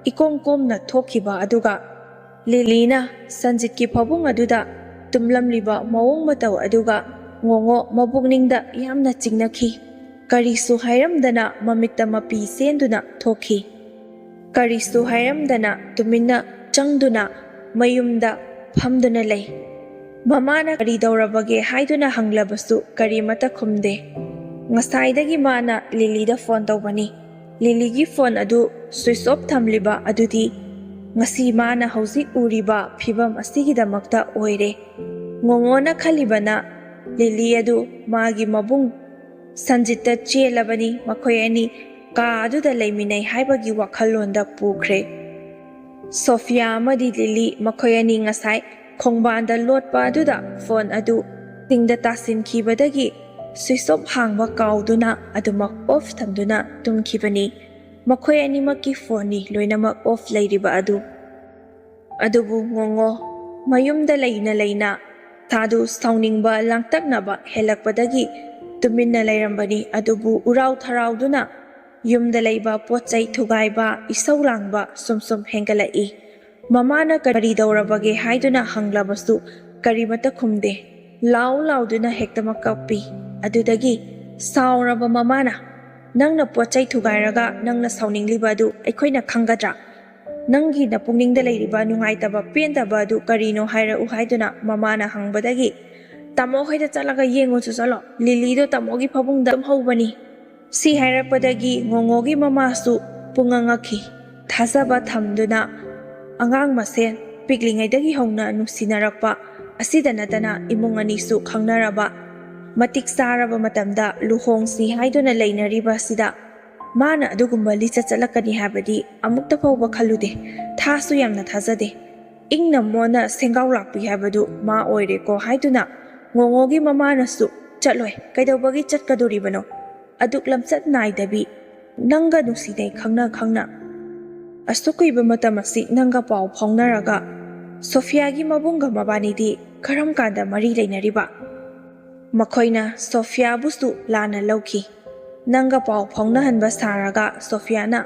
ꯏꯀꯣꯝ ꯀꯣꯝꯅ ꯊꯣꯛꯈꯤꯕ ꯑꯗꯨꯒ ꯂꯤꯂꯤꯅ ꯁꯟꯖꯤꯠꯀꯤ ꯐꯃꯨꯡ ꯑꯗꯨꯗ ꯇꯨꯝꯂꯝꯂꯤꯕ ꯃꯑꯣꯡ ꯃꯇꯧ ꯑꯗꯨꯒ ꯉꯣꯉꯣ ꯃꯕꯨꯛꯅꯤꯡꯗ ꯌꯥꯝꯅ ꯆꯤꯡꯅꯈꯤ꯫ ꯀꯔꯤꯁꯨ ꯍꯥꯏꯔꯝꯗꯅ ꯃꯃꯤꯠꯇ ꯃꯄꯤ ꯆꯦꯟꯗꯨꯅ ꯊꯣꯛꯈꯤ꯫ ꯀꯔꯤꯁꯨ ꯍꯥꯏꯔꯝꯗꯅ ꯇꯨꯃꯤꯟꯅ ꯆꯪꯗꯨꯅ ꯃꯌꯨꯝꯗ ꯐꯝꯗꯨꯅ ꯂꯩ꯫ ꯃꯃꯥꯅ ꯀꯔꯤ ꯇꯧꯔꯕꯒꯦ ꯍꯥꯏꯗꯨꯅ ꯍꯪꯂꯕꯁꯨ ꯀꯔꯤꯃꯠꯇ ꯈꯨꯝꯗꯦ꯫ ꯉꯁꯥꯏꯗꯒꯤ ꯃꯥꯅ ꯂꯤꯂꯤꯗ ꯐꯣꯟ ꯇꯧꯕꯅꯤ꯫ ꯂꯤꯂꯤꯒꯤ ꯐꯣꯟ ꯑꯗꯨ ꯁ꯭ꯋꯤꯆ ꯑꯣꯐ ꯊꯝꯂꯤꯕ ꯑꯗꯨꯗꯤ ꯉꯁꯤ ꯃꯥꯅ ꯍꯧꯖꯤꯛ ꯎꯔꯤꯕ ꯐꯤꯚꯝ ꯑꯁꯤꯒꯤꯗꯃꯛꯇ ꯑꯣꯏꯔꯦ꯫ ꯉꯣꯉꯣꯅ ꯈꯜꯂꯤꯕꯅ ꯂꯤꯂꯤ ꯑꯗꯨ ꯃꯥꯒꯤ ꯃꯕꯨꯡ ꯁꯟꯖꯤꯠꯇ ꯆꯦꯜꯂꯕꯅꯤ, ꯃꯈꯣꯏ ꯑꯅꯤ ꯀꯥ ꯑꯗꯨꯗ ꯂꯩꯃꯤꯟꯅꯩ ꯍꯥꯏꯕꯒꯤ ꯋꯥꯈꯜꯂꯣꯟꯗ ꯄꯨꯈ꯭ꯔꯦ꯫ ꯁꯣꯐꯤꯌꯥ ꯑꯃꯗꯤ ꯂꯤꯂꯤ ꯃꯈꯣꯏ ꯑꯅꯤ ꯉꯁꯥꯏ ꯈꯣꯡꯕꯥꯟꯗ ꯂꯣꯠꯄ ꯑꯗꯨꯗ ꯐꯣꯟ ꯑꯗꯨ ꯁꯤꯡꯗ ꯇꯥꯁꯤꯟꯈꯤꯕꯗꯒꯤ ꯁ꯭ꯋꯤꯆ ꯑꯣꯐ ꯍꯥꯡꯕ ꯀꯥꯎꯗꯨꯅ ꯑꯗꯨꯃꯛ ꯑꯣꯐ ꯊꯝꯗꯨꯅ ꯇꯨꯝꯈꯤꯕꯅꯤ꯫ ꯃꯈꯣꯏ ꯑꯅꯤꯃꯛꯀꯤ ꯐꯣꯟꯅꯤ ꯂꯣꯏꯅꯃꯛ ꯑꯣꯐ ꯂꯩꯔꯤꯕ ꯑꯗꯨ꯫ ꯑꯗꯨꯕꯨ ꯉꯣꯉꯣ ꯃꯌꯨꯝꯗ ꯂꯩꯅ ꯂꯩꯅ ꯁꯥꯗꯨ ꯁꯥꯎꯅꯤꯡꯕ ꯂꯥꯡꯇꯛꯅꯕ ꯍꯦꯜꯂꯛꯄꯗꯒꯤ ꯇꯨꯃꯤꯟꯅ ꯂꯩꯔꯝꯕꯅꯤ꯫ ꯑꯗꯨꯕꯨ ꯎꯔꯥꯎ ꯊꯔꯥꯎꯗꯨꯅ ꯌꯨꯝꯗ ꯂꯩꯕ ꯄꯣꯠ ꯆꯩ ꯊꯨꯒꯥꯏꯕ, ꯏꯁꯧ ꯂꯥꯡꯕ ꯁꯨꯝ ꯁꯨꯝ ꯍꯦꯟꯒꯠꯂꯛꯏ꯫ ꯃꯃꯥꯅ ꯀꯔꯤ ꯇꯧꯔꯕꯒꯦ ꯍꯥꯏꯗꯨꯅ ꯍꯪꯂꯕꯁꯨ ꯀꯔꯤꯃꯠꯇ ꯈꯨꯝꯗꯦ꯫ ꯂꯥꯎ ꯂꯥꯎꯗꯨꯅ ꯍꯦꯛꯇꯃꯛ ꯀꯞꯄꯤ꯫ ꯑꯗꯨꯗꯒꯤ ꯁꯥꯎꯔꯕ ꯃꯃꯥꯅ, "ꯅꯪꯅ ꯄꯣꯠ ꯆꯩ ꯊꯨꯒꯥꯏꯔꯒ ꯅꯪꯅ ꯁꯥꯎꯅꯤꯡꯂꯤꯕ ꯑꯗꯨ ꯑꯩꯈꯣꯏꯅ ꯈꯪꯒꯗ꯭ꯔꯥ? ꯅꯪꯒꯤ ꯅꯄꯨꯛꯅꯤꯡꯗ ꯂꯩꯔꯤꯕ ꯅꯨꯡꯉꯥꯏꯇꯕ ꯄꯦꯟꯗꯕ ꯑꯗꯨ ꯀꯔꯤꯅꯣ ꯍꯥꯏꯔꯛꯎ" ꯍꯥꯏꯗꯨꯅ ꯃꯃꯥꯅ ꯍꯪꯕꯗꯒꯤ, "ꯇꯥꯃꯣ ꯍꯣꯏꯗ ꯆꯠꯂꯒ ꯌꯦꯡꯉꯨꯆꯣ ꯆꯠꯂꯣ, ꯂꯤꯂꯤꯗꯣ ꯇꯥꯃꯣꯒꯤ ꯐꯃꯨꯡꯗ ꯇꯨꯝꯍꯧꯕꯅꯤ"꯫ ꯁꯤ ꯍꯥꯏꯔꯛꯄꯗꯒꯤ ꯉꯣꯉꯣꯒꯤ ꯃꯃꯥꯁꯨ ꯄꯨꯡꯉꯛ ꯉꯛꯈꯤ꯫ ꯊꯥꯖꯕ ꯊꯝꯗꯨꯅ ꯑꯉꯥꯡ ꯃꯁꯦꯟ ꯄꯤꯛꯂꯤꯉꯩꯗꯒꯤ ꯍꯧꯅ ꯅꯨꯡꯁꯤꯅꯔꯛꯄ ꯑꯁꯤꯗ ꯅꯠꯇꯅ ꯏꯃꯨꯡ ꯑꯅꯤꯁꯨ ꯈꯪꯅꯔꯕ, ꯃꯇꯤꯛ ꯆꯥꯔꯕ ꯃꯇꯝꯗ ꯂꯨꯍꯣꯡꯁꯤ ꯍꯥꯏꯗꯨꯅ ꯂꯩꯅꯔꯤꯕ ꯑꯁꯤꯗ ꯃꯥꯅ ꯑꯗꯨꯒꯨꯝꯕ ꯂꯤꯆꯠ ꯆꯠꯂꯛꯀꯅꯤ ꯍꯥꯏꯕꯗꯤ ꯑꯃꯨꯛꯇ ꯐꯥꯎꯕ ꯈꯜꯂꯨꯗꯦ꯫ ꯊꯥꯁꯨ ꯌꯥꯝꯅ ꯊꯥꯖꯗꯦ꯫ ꯏꯪꯅ ꯃꯣꯟꯅ ꯁꯦꯡꯒꯥꯎ ꯂꯥꯛꯄꯤ ꯍꯥꯏꯕꯗꯨ ꯃꯥ ꯑꯣꯏꯔꯦꯀꯣ ꯍꯥꯏꯗꯨꯅ ꯉꯣꯉꯣꯒꯤ ꯃꯃꯥꯅꯁꯨ, "ꯆꯠꯂꯣꯏ, ꯀꯩꯗꯧꯕꯒꯤ ꯆꯠꯀꯗꯣꯔꯤꯕꯅꯣ? ꯑꯗꯨꯛ ꯂꯝꯆꯠ ꯅꯥꯏꯗꯕꯤ, ꯅꯪꯒ ꯅꯨꯡꯁꯤꯅꯩ ꯈꯪꯅ ꯈꯪꯅ ꯑꯁꯨꯛ ꯀꯨꯏꯕ ꯃꯇꯝ ꯑꯁꯤ ꯅꯪꯒ ꯄꯥꯎ ꯐꯥꯎꯅꯔꯒ ꯁꯣꯐꯤꯌꯥꯒꯤ ꯃꯕꯨꯡꯒ ꯃꯕꯥꯅꯤꯗꯤ ꯀꯔꯝ ꯀꯥꯟꯗ ꯃꯔꯤ ꯂꯩꯅꯔꯤꯕ?" ꯃꯈꯣꯏꯅ ꯁꯣꯐꯤꯌꯥꯕꯨꯁꯨ ꯂꯥꯟꯅ ꯂꯧꯈꯤ꯫ ꯅꯪꯒ ꯄꯥꯎ ꯐꯥꯎꯅꯍꯟꯕ ꯁꯥꯔꯒ ꯁꯣꯐꯤꯌꯥꯅ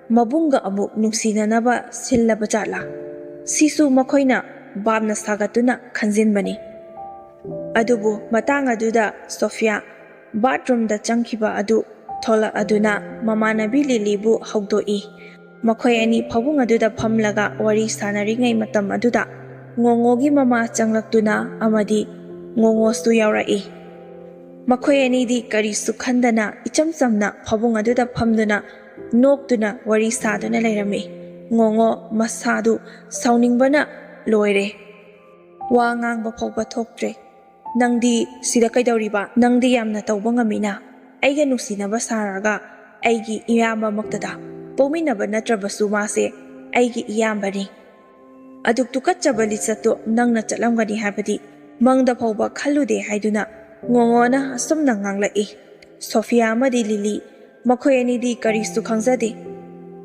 ꯃꯕꯨꯡꯒ ꯑꯃꯨꯛ ꯅꯨꯡꯁꯤꯅꯅꯕ ꯁꯤꯜꯂꯕ ꯖꯥꯠꯂꯥ? ꯁꯤꯁꯨ ꯃꯈꯣꯏꯅ ꯚꯥꯞꯅ ꯁꯥꯒꯠꯇꯨꯅ ꯈꯟꯖꯤꯟꯕꯅꯤ꯫ ꯑꯗꯨꯕꯨ ꯃꯇꯥꯡ ꯑꯗꯨꯗ ꯁꯣꯐꯤꯌꯥ ꯕꯥꯠꯔꯨꯝꯗ ꯆꯪꯈꯤꯕ ꯑꯗꯨ ꯊꯣꯛꯂꯛꯑꯗꯨꯅ ꯃꯃꯥꯟꯅꯕꯤ ꯂꯤꯂꯤꯕꯨ ꯍꯧꯗꯣꯛꯏ꯫ ꯃꯈꯣꯏ ꯑꯅꯤ ꯐꯃꯨꯡ ꯑꯗꯨꯗ ꯐꯝꯂꯒ ꯋꯥꯔꯤ ꯁꯥꯟꯅꯔꯤꯉꯩ ꯃꯇꯝ ꯑꯗꯨꯗ ꯉꯣꯉꯣꯒꯤ ꯃꯃꯥ ꯆꯪꯂꯛꯇꯨꯅ ꯑꯃꯗꯤ ꯉꯣꯉꯣꯁꯨ ꯌꯥꯎꯔꯛꯏ꯫ ꯃꯈꯣꯏ ꯑꯅꯤꯗꯤ ꯀꯔꯤꯁꯨ ꯈꯟꯗꯅ ꯏꯆꯝ ꯆꯝꯅ ꯐꯃꯨꯡ ꯑꯗꯨꯗ ꯐꯝꯗꯨꯅ ꯅꯣꯛꯇꯨꯅ ꯋꯥꯔꯤ ꯁꯥꯗꯨꯅ ꯂꯩꯔꯝꯃꯤ꯫ ꯉꯣꯉꯣ ꯃꯁꯥꯗꯨ ꯁꯥꯎꯅꯤꯡꯕꯅ ꯂꯣꯏꯔꯦ꯫ ꯋꯥ ꯉꯥꯡꯕ ꯐꯥꯎꯕ ꯊꯣꯛꯇ꯭ꯔꯦ꯫ "ꯅꯪꯗꯤ ꯁꯤꯗ ꯀꯩꯗꯧꯔꯤꯕ? ꯅꯪꯗꯤ ꯌꯥꯝꯅ ꯇꯧꯕ ꯉꯝꯃꯤꯅ꯫ ꯑꯩꯒ ꯅꯨꯡꯁꯤꯅꯕ ꯁꯥꯔꯒ ꯑꯩꯒꯤ ꯏꯌꯥꯝꯕꯃꯛꯇꯗ꯫ ꯄꯣꯛꯃꯤꯟꯅꯕ ꯅꯠꯇ꯭ꯔꯕꯁꯨ ꯃꯥꯁꯦ ꯑꯩꯒꯤ ꯏꯌꯥꯝꯕꯅꯤ꯫ ꯑꯗꯨꯛ ꯇꯨꯀꯠꯆꯕ ꯂꯤꯆꯠꯇꯣ ꯅꯪꯅ ꯆꯠꯂꯝꯒꯅꯤ ꯍꯥꯏꯕꯗꯤ ꯃꯪꯗ ꯐꯥꯎꯕ ꯈꯜꯂꯨꯗꯦ" ꯍꯥꯏꯗꯨꯅ ꯉꯣꯉꯣꯅ ꯑꯁꯨꯝꯅ ꯉꯥꯡꯂꯛꯏ꯫ ꯁꯣꯐꯤꯌꯥ ꯑꯃꯗꯤ ꯂꯤꯂꯤ, ꯃꯈꯣꯏ ꯑꯅꯤꯗꯤ ꯀꯔꯤꯁꯨ ꯈꯪꯖꯗꯦ꯫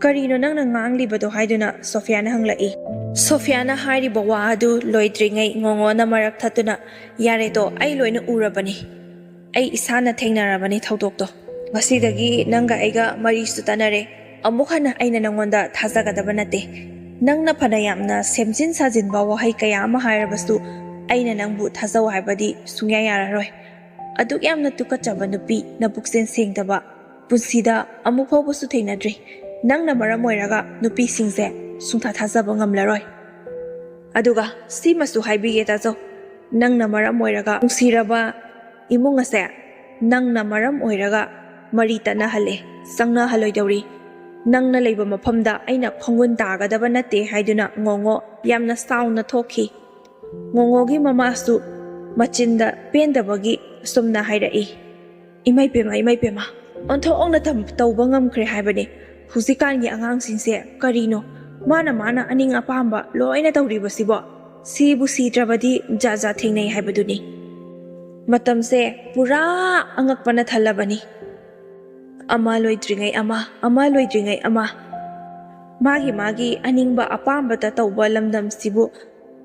"ꯀꯔꯤꯅꯣ ꯅꯪꯅ ꯉꯥꯡꯂꯤꯕꯗꯣ?" ꯍꯥꯏꯗꯨꯅ ꯁꯣꯐꯤꯌꯥꯅ ꯍꯪꯂꯛꯏ꯫ ꯁꯣꯐꯤꯌꯥꯅ ꯍꯥꯏꯔꯤꯕ ꯋꯥ ꯑꯗꯨ ꯂꯣꯏꯗ꯭ꯔꯤꯉꯩ ꯉꯣꯉꯣꯅ ꯃꯔꯛ ꯊꯠꯇꯨꯅ, "ꯌꯥꯔꯦꯗꯣ, ꯑꯩ ꯂꯣꯏꯅ ꯎꯔꯕꯅꯤ꯫ ꯑꯩ ꯏꯁꯥꯅ ꯊꯦꯡꯅꯔꯕꯅꯤ ꯊꯧꯗꯣꯛꯇꯣ꯫ ꯉꯁꯤꯗꯒꯤ ꯅꯪꯒ ꯑꯩꯒ ꯃꯔꯤꯁꯨ ꯇꯠꯅꯔꯦ꯫ ꯑꯃꯨꯛ ꯍꯟꯅ ꯑꯩꯅ ꯅꯪꯉꯣꯟꯗ ꯊꯥꯖꯒꯗꯕ ꯅꯠꯇꯦ꯫ ꯅꯪꯅ ꯐꯅ ꯌꯥꯝꯅ ꯁꯦꯝꯖꯤꯟ ꯁꯥꯖꯤꯟꯕ ꯋꯥꯍꯩ ꯀꯌꯥ ꯑꯃ ꯍꯥꯏꯔꯕꯁꯨ, ꯑꯩꯅ ꯅꯪꯕꯨ ꯊꯥꯖꯧ ꯍꯥꯏꯕꯗꯤ ꯁꯨꯡꯌꯥ ꯌꯥꯔꯔꯣꯏ꯫ ꯑꯗꯨꯛ ꯌꯥꯝꯅ ꯇꯨꯀꯠꯆꯕ ꯅꯨꯄꯤ, ꯅꯄꯨꯛꯆꯦꯜ ꯁꯦꯡꯗꯕ, ꯄꯨꯟꯁꯤꯗ ꯑꯃꯨꯛ ꯐꯥꯎꯕꯁꯨ ꯊꯦꯡꯅꯗ꯭ꯔꯤ꯫ ꯅꯪꯅ ꯃꯔꯝ ꯑꯣꯏꯔꯒ ꯅꯨꯄꯤꯁꯤꯡꯁꯦ ꯁꯨꯡꯊꯥ ꯊꯥꯖꯕ ꯉꯝꯂꯔꯣꯏ꯫ ꯑꯗꯨꯒ ꯁꯤꯃꯁꯨ ꯍꯥꯏꯕꯤꯒꯦ ꯇꯥꯖꯧ, ꯅꯪꯅ ꯃꯔꯝ ꯑꯣꯏꯔꯒ ꯅꯨꯡꯁꯤꯔꯕ ꯏꯃꯨꯡ ꯑꯁꯦ ꯅꯪꯅ ꯃꯔꯝ ꯑꯣꯏꯔꯒ ꯃꯔꯤ ꯇꯠꯅꯍꯜꯂꯦ, ꯆꯪꯅꯍꯜꯂꯣꯏꯗꯧꯔꯤ꯫ ꯅꯪꯅ ꯂꯩꯕ ꯃꯐꯝꯗ ꯑꯩꯅ ꯈꯣꯡꯒꯨꯟ ꯇꯥꯒꯗꯕ ꯅꯠꯇꯦ ꯍꯥꯏꯗꯨꯅ ꯉꯣꯉꯣ ꯌꯥꯝꯅ ꯁꯥꯎꯅ ꯊꯣꯛꯈꯤ꯫ ꯉꯣꯉꯣꯒꯤ ꯃꯃꯥꯁꯨ ꯃꯆꯤꯟꯗ ꯄꯦꯟꯗꯕꯒꯤ ꯑꯁꯨꯝꯅ ꯍꯥꯏꯔꯛꯏ, "ꯏꯃꯥꯏ ꯄꯦꯝꯃ, ꯏꯃꯥꯏ ꯄꯦꯝꯃ, ꯑꯣꯟꯊꯣꯛꯅ ꯇꯝ-, ꯇꯧꯕ ꯉꯝꯈ꯭ꯔꯦ ꯍꯥꯏꯕꯅꯤ꯫ ꯍꯧꯖꯤꯛꯀꯥꯟꯒꯤ ꯑꯉꯥꯡꯁꯤꯡꯁꯦ ꯀꯔꯤꯅꯣ? ꯃꯥꯅ ꯃꯥꯅ ꯑꯅꯤꯡ ꯑꯄꯥꯝꯕ ꯂꯣꯏꯅ ꯇꯧꯔꯤꯕꯁꯤꯕꯣ? ꯁꯤꯕꯨ ꯁꯤꯗ꯭ꯔꯕꯗꯤ ꯖꯥꯠ ꯖꯥꯠ ꯊꯦꯡꯅꯩ ꯍꯥꯏꯕꯗꯨꯅꯤ꯫ ꯃꯇꯝꯁꯦ ꯄꯨꯔꯥ ꯑꯉꯛꯄꯅ ꯊꯜꯂꯕꯅꯤ꯫ ꯑꯃ ꯂꯣꯏꯗ꯭ꯔꯤꯉꯩ ꯑꯃ, ꯑꯃ ꯂꯣꯏꯗ꯭ꯔꯤꯉꯩ ꯑꯃ꯫ ꯃꯥꯒꯤ ꯃꯥꯒꯤ ꯑꯅꯤꯡꯕ ꯑꯄꯥꯝꯕꯇ ꯇꯧꯕ ꯂꯝꯗꯝꯁꯤꯕꯨ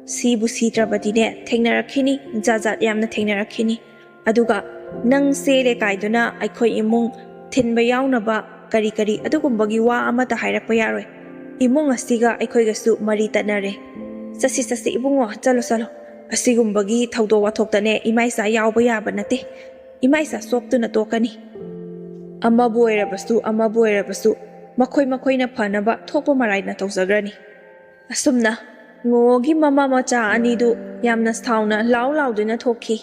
ꯁꯤꯕꯨ ꯁꯤꯗ꯭ꯔꯕꯗꯤꯅꯦ, ꯊꯦꯡꯅꯔꯛꯈꯤꯅꯤ, ꯖꯥꯠ ꯖꯥꯠ ꯌꯥꯝꯅ ꯊꯦꯡꯅꯔꯛꯈꯤꯅꯤ꯫ ꯑꯗꯨꯒ ꯅꯪ ꯆꯦꯜꯂꯦ ꯀꯥꯏꯗꯨꯅ ꯑꯩꯈꯣꯏ ꯏꯃꯨꯡ ꯊꯤꯟꯕ ꯌꯥꯎꯅꯕ ꯀꯔꯤ ꯀꯔꯤ ꯑꯗꯨꯒꯨꯝꯕꯒꯤ ꯋꯥ ꯑꯃꯠꯇ ꯍꯥꯏꯔꯛꯄ ꯌꯥꯔꯣꯏ꯫ ꯏꯃꯨꯡ ꯑꯁꯤꯒ ꯑꯩꯈꯣꯏꯒꯁꯨ ꯃꯔꯤ ꯇꯠꯅꯔꯦ꯫ ꯆꯠꯁꯤ, ꯆꯠꯁꯤ ꯏꯕꯨꯡꯉꯣ, ꯆꯠꯂꯣ, ꯆꯠꯂꯣ꯫ ꯑꯁꯤꯒꯨꯝꯕꯒꯤ ꯊꯧꯗꯣꯛ ꯋꯥꯊꯣꯛꯇꯅꯦ ꯏꯃꯥ ꯏꯆꯥ ꯌꯥꯎꯕ ꯌꯥꯕ ꯅꯠꯇꯦ꯫ ꯏꯃꯥ ꯏꯆꯥ ꯆꯣꯞꯇꯨꯅ ꯇꯣꯛꯀꯅꯤ꯫ ꯑꯃꯕꯨ ꯑꯣꯏꯔꯕꯁꯨ, ꯑꯃꯕꯨ ꯑꯣꯏꯔꯕꯁꯨ, ꯃꯈꯣꯏ ꯃꯈꯣꯏꯅ ꯐꯅꯕ ꯊꯣꯛꯄ ꯃꯔꯥꯏꯅ ꯇꯧꯖꯈ꯭ꯔꯅꯤ꯫" ꯑꯁꯨꯝꯅ ꯉꯣꯒꯤ ꯃꯃꯥ ꯃꯆꯥ ꯑꯅꯤꯗꯨ ꯌꯥꯝꯅ ꯁꯥꯎꯅ ꯂꯥꯎ ꯂꯥꯎꯗꯨꯅ ꯊꯣꯛꯈꯤ꯫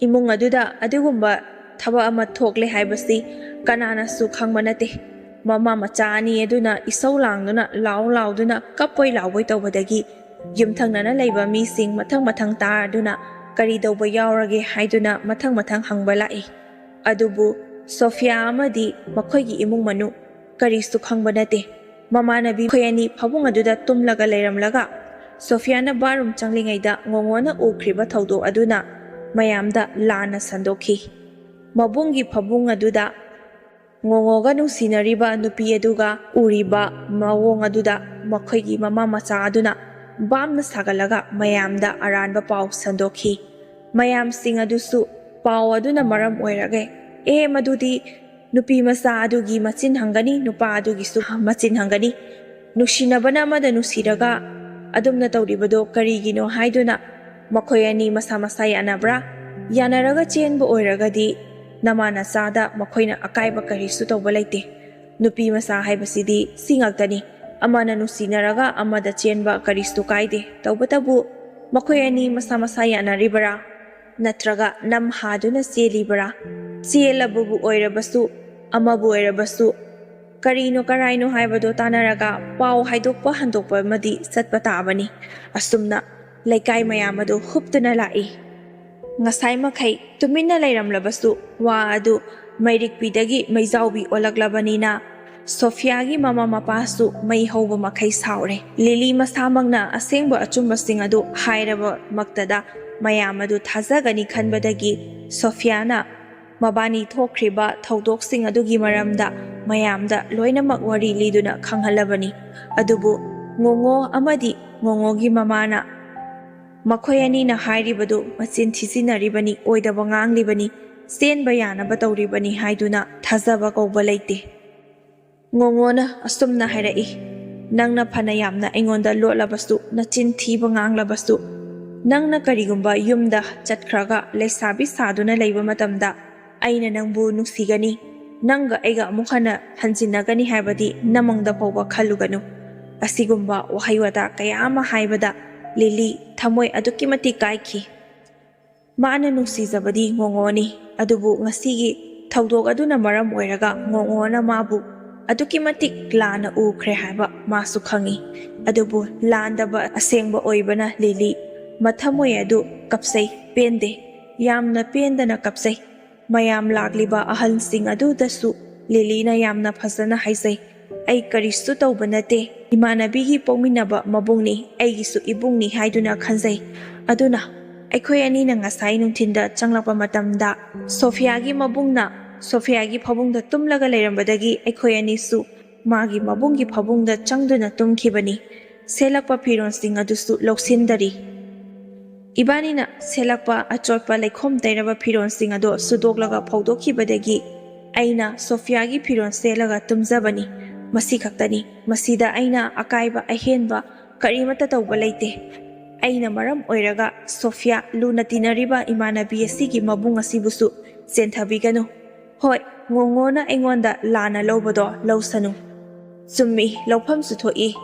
ꯏꯃꯨꯡ ꯑꯗꯨꯗ ꯑꯗꯨꯒꯨꯝꯕ ꯊꯕꯛ ꯑꯃ ꯊꯣꯛꯂꯦ ꯍꯥꯏꯕꯁꯤ ꯀꯅꯥꯅꯁꯨ ꯈꯪꯕ ꯅꯠꯇꯦ꯫ ꯃꯃꯥ ꯃꯆꯥ ꯑꯅꯤ ꯑꯗꯨꯅ ꯏꯁꯧ ꯂꯥꯡꯗꯨꯅ, ꯂꯥꯎ ꯂꯥꯎꯗꯨꯅ, ꯀꯞꯄꯣꯏ ꯂꯥꯎꯕꯣꯏ ꯇꯧꯕꯗꯒꯤ ꯌꯨꯝꯊꯪꯅꯅ ꯂꯩꯕ ꯃꯤꯁꯤꯡ ꯃꯊꯪ ꯃꯊꯪ ꯇꯥꯔꯗꯨꯅ, "ꯀꯔꯤ ꯇꯧꯕ ꯌꯥꯎꯔꯒꯦ?" ꯍꯥꯏꯗꯨꯅ ꯃꯊꯪ ꯃꯊꯪ ꯍꯪꯕ ꯂꯥꯛꯏ꯫ ꯑꯗꯨꯕꯨ ꯁꯣꯐꯤꯌꯥ ꯑꯃꯗꯤ ꯃꯈꯣꯏꯒꯤ ꯏꯃꯨꯡ ꯃꯅꯨꯡ ꯀꯔꯤꯁꯨ ꯈꯪꯕ ꯅꯠꯇꯦ꯫ ꯃꯃꯥꯟꯅꯕꯤ ꯃꯈꯣꯏ ꯑꯅꯤ ꯐꯃꯨꯡ ꯑꯗꯨꯗ ꯇꯨꯝꯂꯒ ꯂꯩꯔꯝꯂꯒ, ꯁꯣꯐꯤꯌꯥꯅ ꯕꯥꯔꯨꯝ ꯆꯪꯂꯤꯉꯩꯗ ꯉꯣꯉꯣꯅ ꯎꯈ꯭ꯔꯤꯕ ꯊꯧꯗꯣꯛ ꯑꯗꯨꯅ ꯃꯌꯥꯝꯗ ꯂꯥꯟꯅ ꯁꯟꯗꯣꯛꯈꯤ꯫ ꯃꯕꯨꯡꯒꯤ ꯐꯃꯨꯡ ꯑꯗꯨꯗ ꯉꯣꯉꯣꯒ ꯅꯨꯡꯁꯤꯅꯔꯤꯕ ꯅꯨꯄꯤ ꯑꯗꯨꯒ ꯎꯔꯤꯕ ꯃꯑꯣꯡ ꯑꯗꯨꯗ ꯃꯈꯣꯏꯒꯤ ꯃꯃꯥ ꯃꯆꯥ ꯑꯗꯨꯅ ꯕꯥꯝꯅ ꯁꯥꯒꯠꯂꯒ ꯃꯌꯥꯝꯗ ꯑꯔꯥꯟꯕ ꯄꯥꯎ ꯁꯟꯗꯣꯛꯈꯤ꯫ ꯃꯌꯥꯝꯁꯤꯡ ꯑꯗꯨꯁꯨ ꯄꯥꯎ ꯑꯗꯨꯅ ꯃꯔꯝ ꯑꯣꯏꯔꯒ, "ꯑꯦ, ꯃꯗꯨꯗꯤ ꯅꯨꯄꯤ ꯃꯆꯥ ꯑꯗꯨꯒꯤ ꯃꯆꯤꯟ ꯍꯪꯒꯅꯤ, ꯅꯨꯄꯥ ꯑꯗꯨꯒꯤꯁꯨ ꯃꯆꯤꯟ ꯍꯪꯒꯅꯤ꯫ ꯅꯨꯡꯁꯤꯅꯕꯅ ꯑꯃꯗ ꯅꯨꯡꯁꯤꯔꯒ ꯑꯗꯨꯝꯅ ꯇꯧꯔꯤꯕꯗꯣ ꯀꯔꯤꯒꯤꯅꯣ?" ꯍꯥꯏꯗꯨꯅ ꯃꯈꯣꯏ ꯑꯅꯤ ꯃꯁꯥ ꯃꯁꯥ ꯌꯥꯅꯕ꯭ꯔꯥ? ꯌꯥꯅꯔꯒ ꯆꯦꯟꯕ ꯑꯣꯏꯔꯒꯗꯤ ꯅꯃꯥ ꯅꯆꯥꯗ ꯃꯈꯣꯏꯅ ꯑꯀꯥꯏꯕ ꯀꯔꯤꯁꯨ ꯇꯧꯕ ꯂꯩꯇꯦ꯫ ꯅꯨꯄꯤ ꯃꯆꯥ ꯍꯥꯏꯕꯁꯤꯗꯤ ꯁꯤ ꯉꯥꯛꯇꯅꯤ꯫ ꯑꯃꯅ ꯅꯨꯡꯁꯤꯅꯔꯒ ꯑꯃꯗ ꯆꯦꯟꯕ ꯀꯔꯤꯁꯨ ꯀꯥꯏꯗꯦ꯫ ꯇꯧꯕꯇꯕꯨ ꯃꯈꯣꯏ ꯑꯅꯤ ꯃꯁꯥ ꯃꯁꯥ ꯌꯥꯅꯔꯤꯕꯔꯥ? ꯅꯠꯇ꯭ꯔꯒ ꯅꯝ ꯍꯥꯗꯨꯅ ꯆꯦꯜꯂꯤꯕꯔꯥ? ꯆꯦꯜꯂꯕꯕꯨ ꯑꯣꯏꯔꯕꯁꯨ, ꯑꯃꯕꯨ ꯑꯣꯏꯔꯕꯁꯨ, ꯀꯔꯤꯅꯣ ꯀꯔꯥꯏꯅꯣ ꯍꯥꯏꯕꯗꯣ ꯇꯥꯟꯅꯔꯒ ꯄꯥꯎ ꯍꯥꯏꯗꯣꯛꯄ ꯍꯟꯗꯣꯛꯄ ꯑꯃꯗꯤ ꯆꯠꯄ ꯇꯥꯕꯅꯤ꯫ ꯑꯁꯨꯝꯅ ꯂꯩꯀꯥꯏ ꯃꯌꯥꯝ ꯑꯗꯨ ꯍꯨꯞꯇꯨꯅ ꯂꯥꯛꯏ꯫ ꯉꯁꯥꯏ ꯃꯈꯩ ꯇꯨꯃꯤꯟꯅ ꯂꯩꯔꯝꯂꯕꯁꯨ ꯋꯥ ꯑꯗꯨ ꯃꯩꯔꯤꯛꯄꯤꯗꯒꯤ ꯃꯩꯖꯥꯎꯕꯤ ꯑꯣꯜꯂꯛꯂꯕꯅꯤꯅ ꯁꯣꯐꯤꯌꯥꯒꯤ ꯃꯃꯥ ꯃꯄꯥꯁꯨ ꯃꯩ ꯍꯧꯕ ꯃꯈꯩ ꯁꯥꯎꯔꯦ꯫ ꯂꯤꯂꯤ ꯃꯁꯥꯃꯛꯅ ꯑꯁꯦꯡꯕ ꯑꯆꯨꯝꯕꯁꯤꯡ ꯑꯗꯨ ꯍꯥꯏꯔꯕꯃꯛꯇꯗ ꯃꯌꯥꯝ ꯑꯗꯨ ꯊꯥꯖꯒꯅꯤ ꯈꯟꯕꯗꯒꯤ ꯁꯣꯐꯤꯌꯥꯅ ꯃꯕꯥꯅꯤ ꯊꯣꯛꯈ꯭ꯔꯤꯕ ꯊꯧꯗꯣꯛꯁꯤꯡ ꯑꯗꯨꯒꯤ ꯃꯔꯝꯗ ꯃꯌꯥꯝꯗ ꯂꯣꯏꯅꯃꯛ ꯋꯥꯔꯤ ꯂꯤꯗꯨꯅ ꯈꯪꯍꯜꯂꯕꯅꯤ꯫ ꯑꯗꯨꯕꯨ ꯉꯣꯉꯣ ꯑꯃꯗꯤ ꯉꯣꯉꯣꯒꯤ ꯃꯃꯥꯅ ꯃꯈꯣꯏ ꯑꯅꯤꯅ ꯍꯥꯏꯔꯤꯕꯗꯨ ꯃꯆꯤꯟ ꯊꯤꯖꯤꯟꯅꯔꯤꯕꯅꯤ, ꯑꯣꯏꯗꯕ ꯉꯥꯡꯂꯤꯕꯅꯤ, ꯆꯦꯟꯕ ꯌꯥꯅꯕ ꯇꯧꯔꯤꯕꯅꯤ ꯍꯥꯏꯗꯨꯅ ꯊꯥꯖꯕ ꯀꯧꯕ ꯂꯩꯇꯦ꯫ ꯉꯣꯉꯣꯅ ꯑꯁꯨꯝꯅ ꯍꯥꯏꯔꯛꯏ, "ꯅꯪꯅ ꯐꯅ ꯌꯥꯝꯅ ꯑꯩꯉꯣꯟꯗ ꯂꯣꯠꯂꯕꯁꯨ, ꯅꯆꯤꯟ ꯊꯤꯕ ꯉꯥꯡꯂꯕꯁꯨ, ꯅꯪꯅ ꯀꯔꯤꯒꯨꯝꯕ ꯌꯨꯝꯗ ꯆꯠꯈ꯭ꯔꯒ ꯂꯩꯁꯥꯕꯤ ꯁꯥꯗꯨꯅ ꯂꯩꯕ ꯃꯇꯝꯗ ꯑꯩꯅ ꯅꯪꯕꯨ ꯅꯨꯡꯁꯤꯒꯅꯤ, ꯅꯪꯒ ꯑꯩꯒ ꯑꯃꯨꯛ ꯍꯟꯅ ꯍꯟꯖꯤꯟꯅꯒꯅꯤ ꯍꯥꯏꯕꯗꯤ ꯅꯃꯪꯗ ꯐꯥꯎꯕ ꯈꯜꯂꯨꯒꯅꯨ꯫" ꯑꯁꯤꯒꯨꯝꯕ ꯋꯥꯍꯩ ꯋꯥꯇꯥ ꯀꯌꯥ ꯑꯃ ꯍꯥꯏꯕꯗ ꯂꯤꯂꯤ ꯊꯃꯣꯏ ꯑꯗꯨꯛꯀꯤ ꯃꯇꯤꯛ ꯀꯥꯏꯈꯤ꯫ ꯃꯥꯅ ꯅꯨꯡꯁꯤꯖꯕꯗꯤ ꯉꯣꯉꯣꯅꯤ, ꯑꯗꯨꯕꯨ ꯉꯁꯤꯒꯤ ꯊꯧꯗꯣꯛ ꯑꯗꯨꯅ ꯃꯔꯝ ꯑꯣꯏꯔꯒ ꯉꯣꯉꯣꯅ ꯃꯥꯕꯨ ꯑꯗꯨꯛꯀꯤ ꯃꯇꯤꯛ ꯂꯥꯟꯅ ꯎꯈ꯭ꯔꯦ ꯍꯥꯏꯕ ꯃꯥꯁꯨ ꯈꯪꯏ꯫ ꯑꯗꯨꯕꯨ ꯂꯥꯟꯗꯕ ꯑꯁꯦꯡꯕ ꯑꯣꯏꯕꯅ ꯂꯤꯂꯤ ꯃꯊꯃꯣꯏ ꯑꯗꯨ ꯀꯞꯆꯩ, ꯄꯦꯟꯗꯦ, ꯌꯥꯝꯅ ꯄꯦꯟꯗꯅ ꯀꯞꯆꯩ꯫ ꯃꯌꯥꯝ ꯂꯥꯛꯂꯤꯕ ꯑꯍꯜꯁꯤꯡ ꯑꯗꯨꯗꯁꯨ ꯂꯤꯂꯤꯅ ꯌꯥꯝꯅ ꯐꯖꯅ ꯍꯥꯏꯖꯩ, "ꯑꯩ ꯀꯔꯤꯁꯨ ꯇꯧꯕ ꯅꯠꯇꯦ, ꯏꯃꯥꯟꯅꯕꯤꯒꯤ ꯄꯣꯛꯃꯤꯟꯅꯕ ꯃꯕꯨꯡꯅꯤ, ꯑꯩꯒꯤꯁꯨ ꯏꯕꯨꯡꯅꯤ ꯍꯥꯏꯗꯨꯅ ꯈꯟꯖꯩ꯫ ꯑꯗꯨꯅ ꯑꯩꯈꯣꯏ ꯑꯅꯤꯅ ꯉꯁꯥꯏ ꯅꯨꯡꯊꯤꯟꯗ ꯆꯪꯂꯛꯄ ꯃꯇꯝꯗ ꯁꯣꯐꯤꯌꯥꯒꯤ ꯃꯕꯨꯡꯅ ꯁꯣꯐꯤꯌꯥꯒꯤ ꯐꯃꯨꯡꯗ ꯇꯨꯝꯂꯒ ꯂꯩꯔꯝꯕꯗꯒꯤ ꯑꯩꯈꯣꯏ ꯑꯅꯤꯁꯨ ꯃꯥꯒꯤ ꯃꯕꯨꯡꯒꯤ ꯐꯃꯨꯡꯗ ꯆꯪꯗꯨꯅ ꯇꯨꯝꯈꯤꯕꯅꯤ꯫ ꯁꯦꯠꯂꯛꯄ ꯐꯤꯔꯣꯜꯁꯤꯡ ꯑꯗꯨꯁꯨ ꯂꯧꯁꯤꯟꯗꯔꯤ꯫" ꯏꯕꯥꯅꯤꯅ ꯁꯦꯠꯂꯛꯄ ꯑꯆꯣꯠꯄ ꯂꯩꯈꯣꯝ ꯇꯩꯔꯕ ꯐꯤꯔꯣꯜꯁꯤꯡ ꯑꯗꯣ ꯁꯨꯗꯣꯛꯂꯒ ꯐꯧꯗꯣꯛꯈꯤꯕꯗꯒꯤ ꯑꯩꯅ ꯁꯣꯐꯤꯌꯥꯒꯤ ꯐꯤꯔꯣꯜ ꯁꯦꯠꯂꯒ ꯇꯨꯝꯖꯕꯅꯤ꯫ ꯃꯁꯤ ꯈꯛꯇꯅꯤ꯫ ꯃꯁꯤꯗ ꯑꯩꯅ ꯑꯀꯥꯏꯕ ꯑꯍꯦꯟꯕ ꯀꯔꯤꯃꯠꯇ ꯇꯧꯕ ꯂꯩꯇꯦ꯫ ꯑꯩꯅ ꯃꯔꯝ ꯑꯣꯏꯔꯒ ꯁꯣꯐꯤꯌꯥ, ꯂꯨꯅ ꯇꯤꯟꯅꯔꯤꯕ ꯏꯃꯥꯟꯅꯕꯤ ꯑꯁꯤꯒꯤ ꯃꯕꯨꯡ ꯑꯁꯤꯕꯨꯁꯨ ꯆꯦꯟꯊꯕꯤꯒꯅꯨ꯫ ꯍꯣꯏ, ꯉꯣꯉꯣꯅ ꯑꯩꯉꯣꯟꯗ ꯂꯥꯟꯅ ꯂꯧꯕꯗꯣ ꯂꯧꯁꯅꯨ꯫ ꯆꯨꯝꯃꯤ, ꯂꯧꯐꯝꯁꯨ ꯊꯣꯛꯏ꯫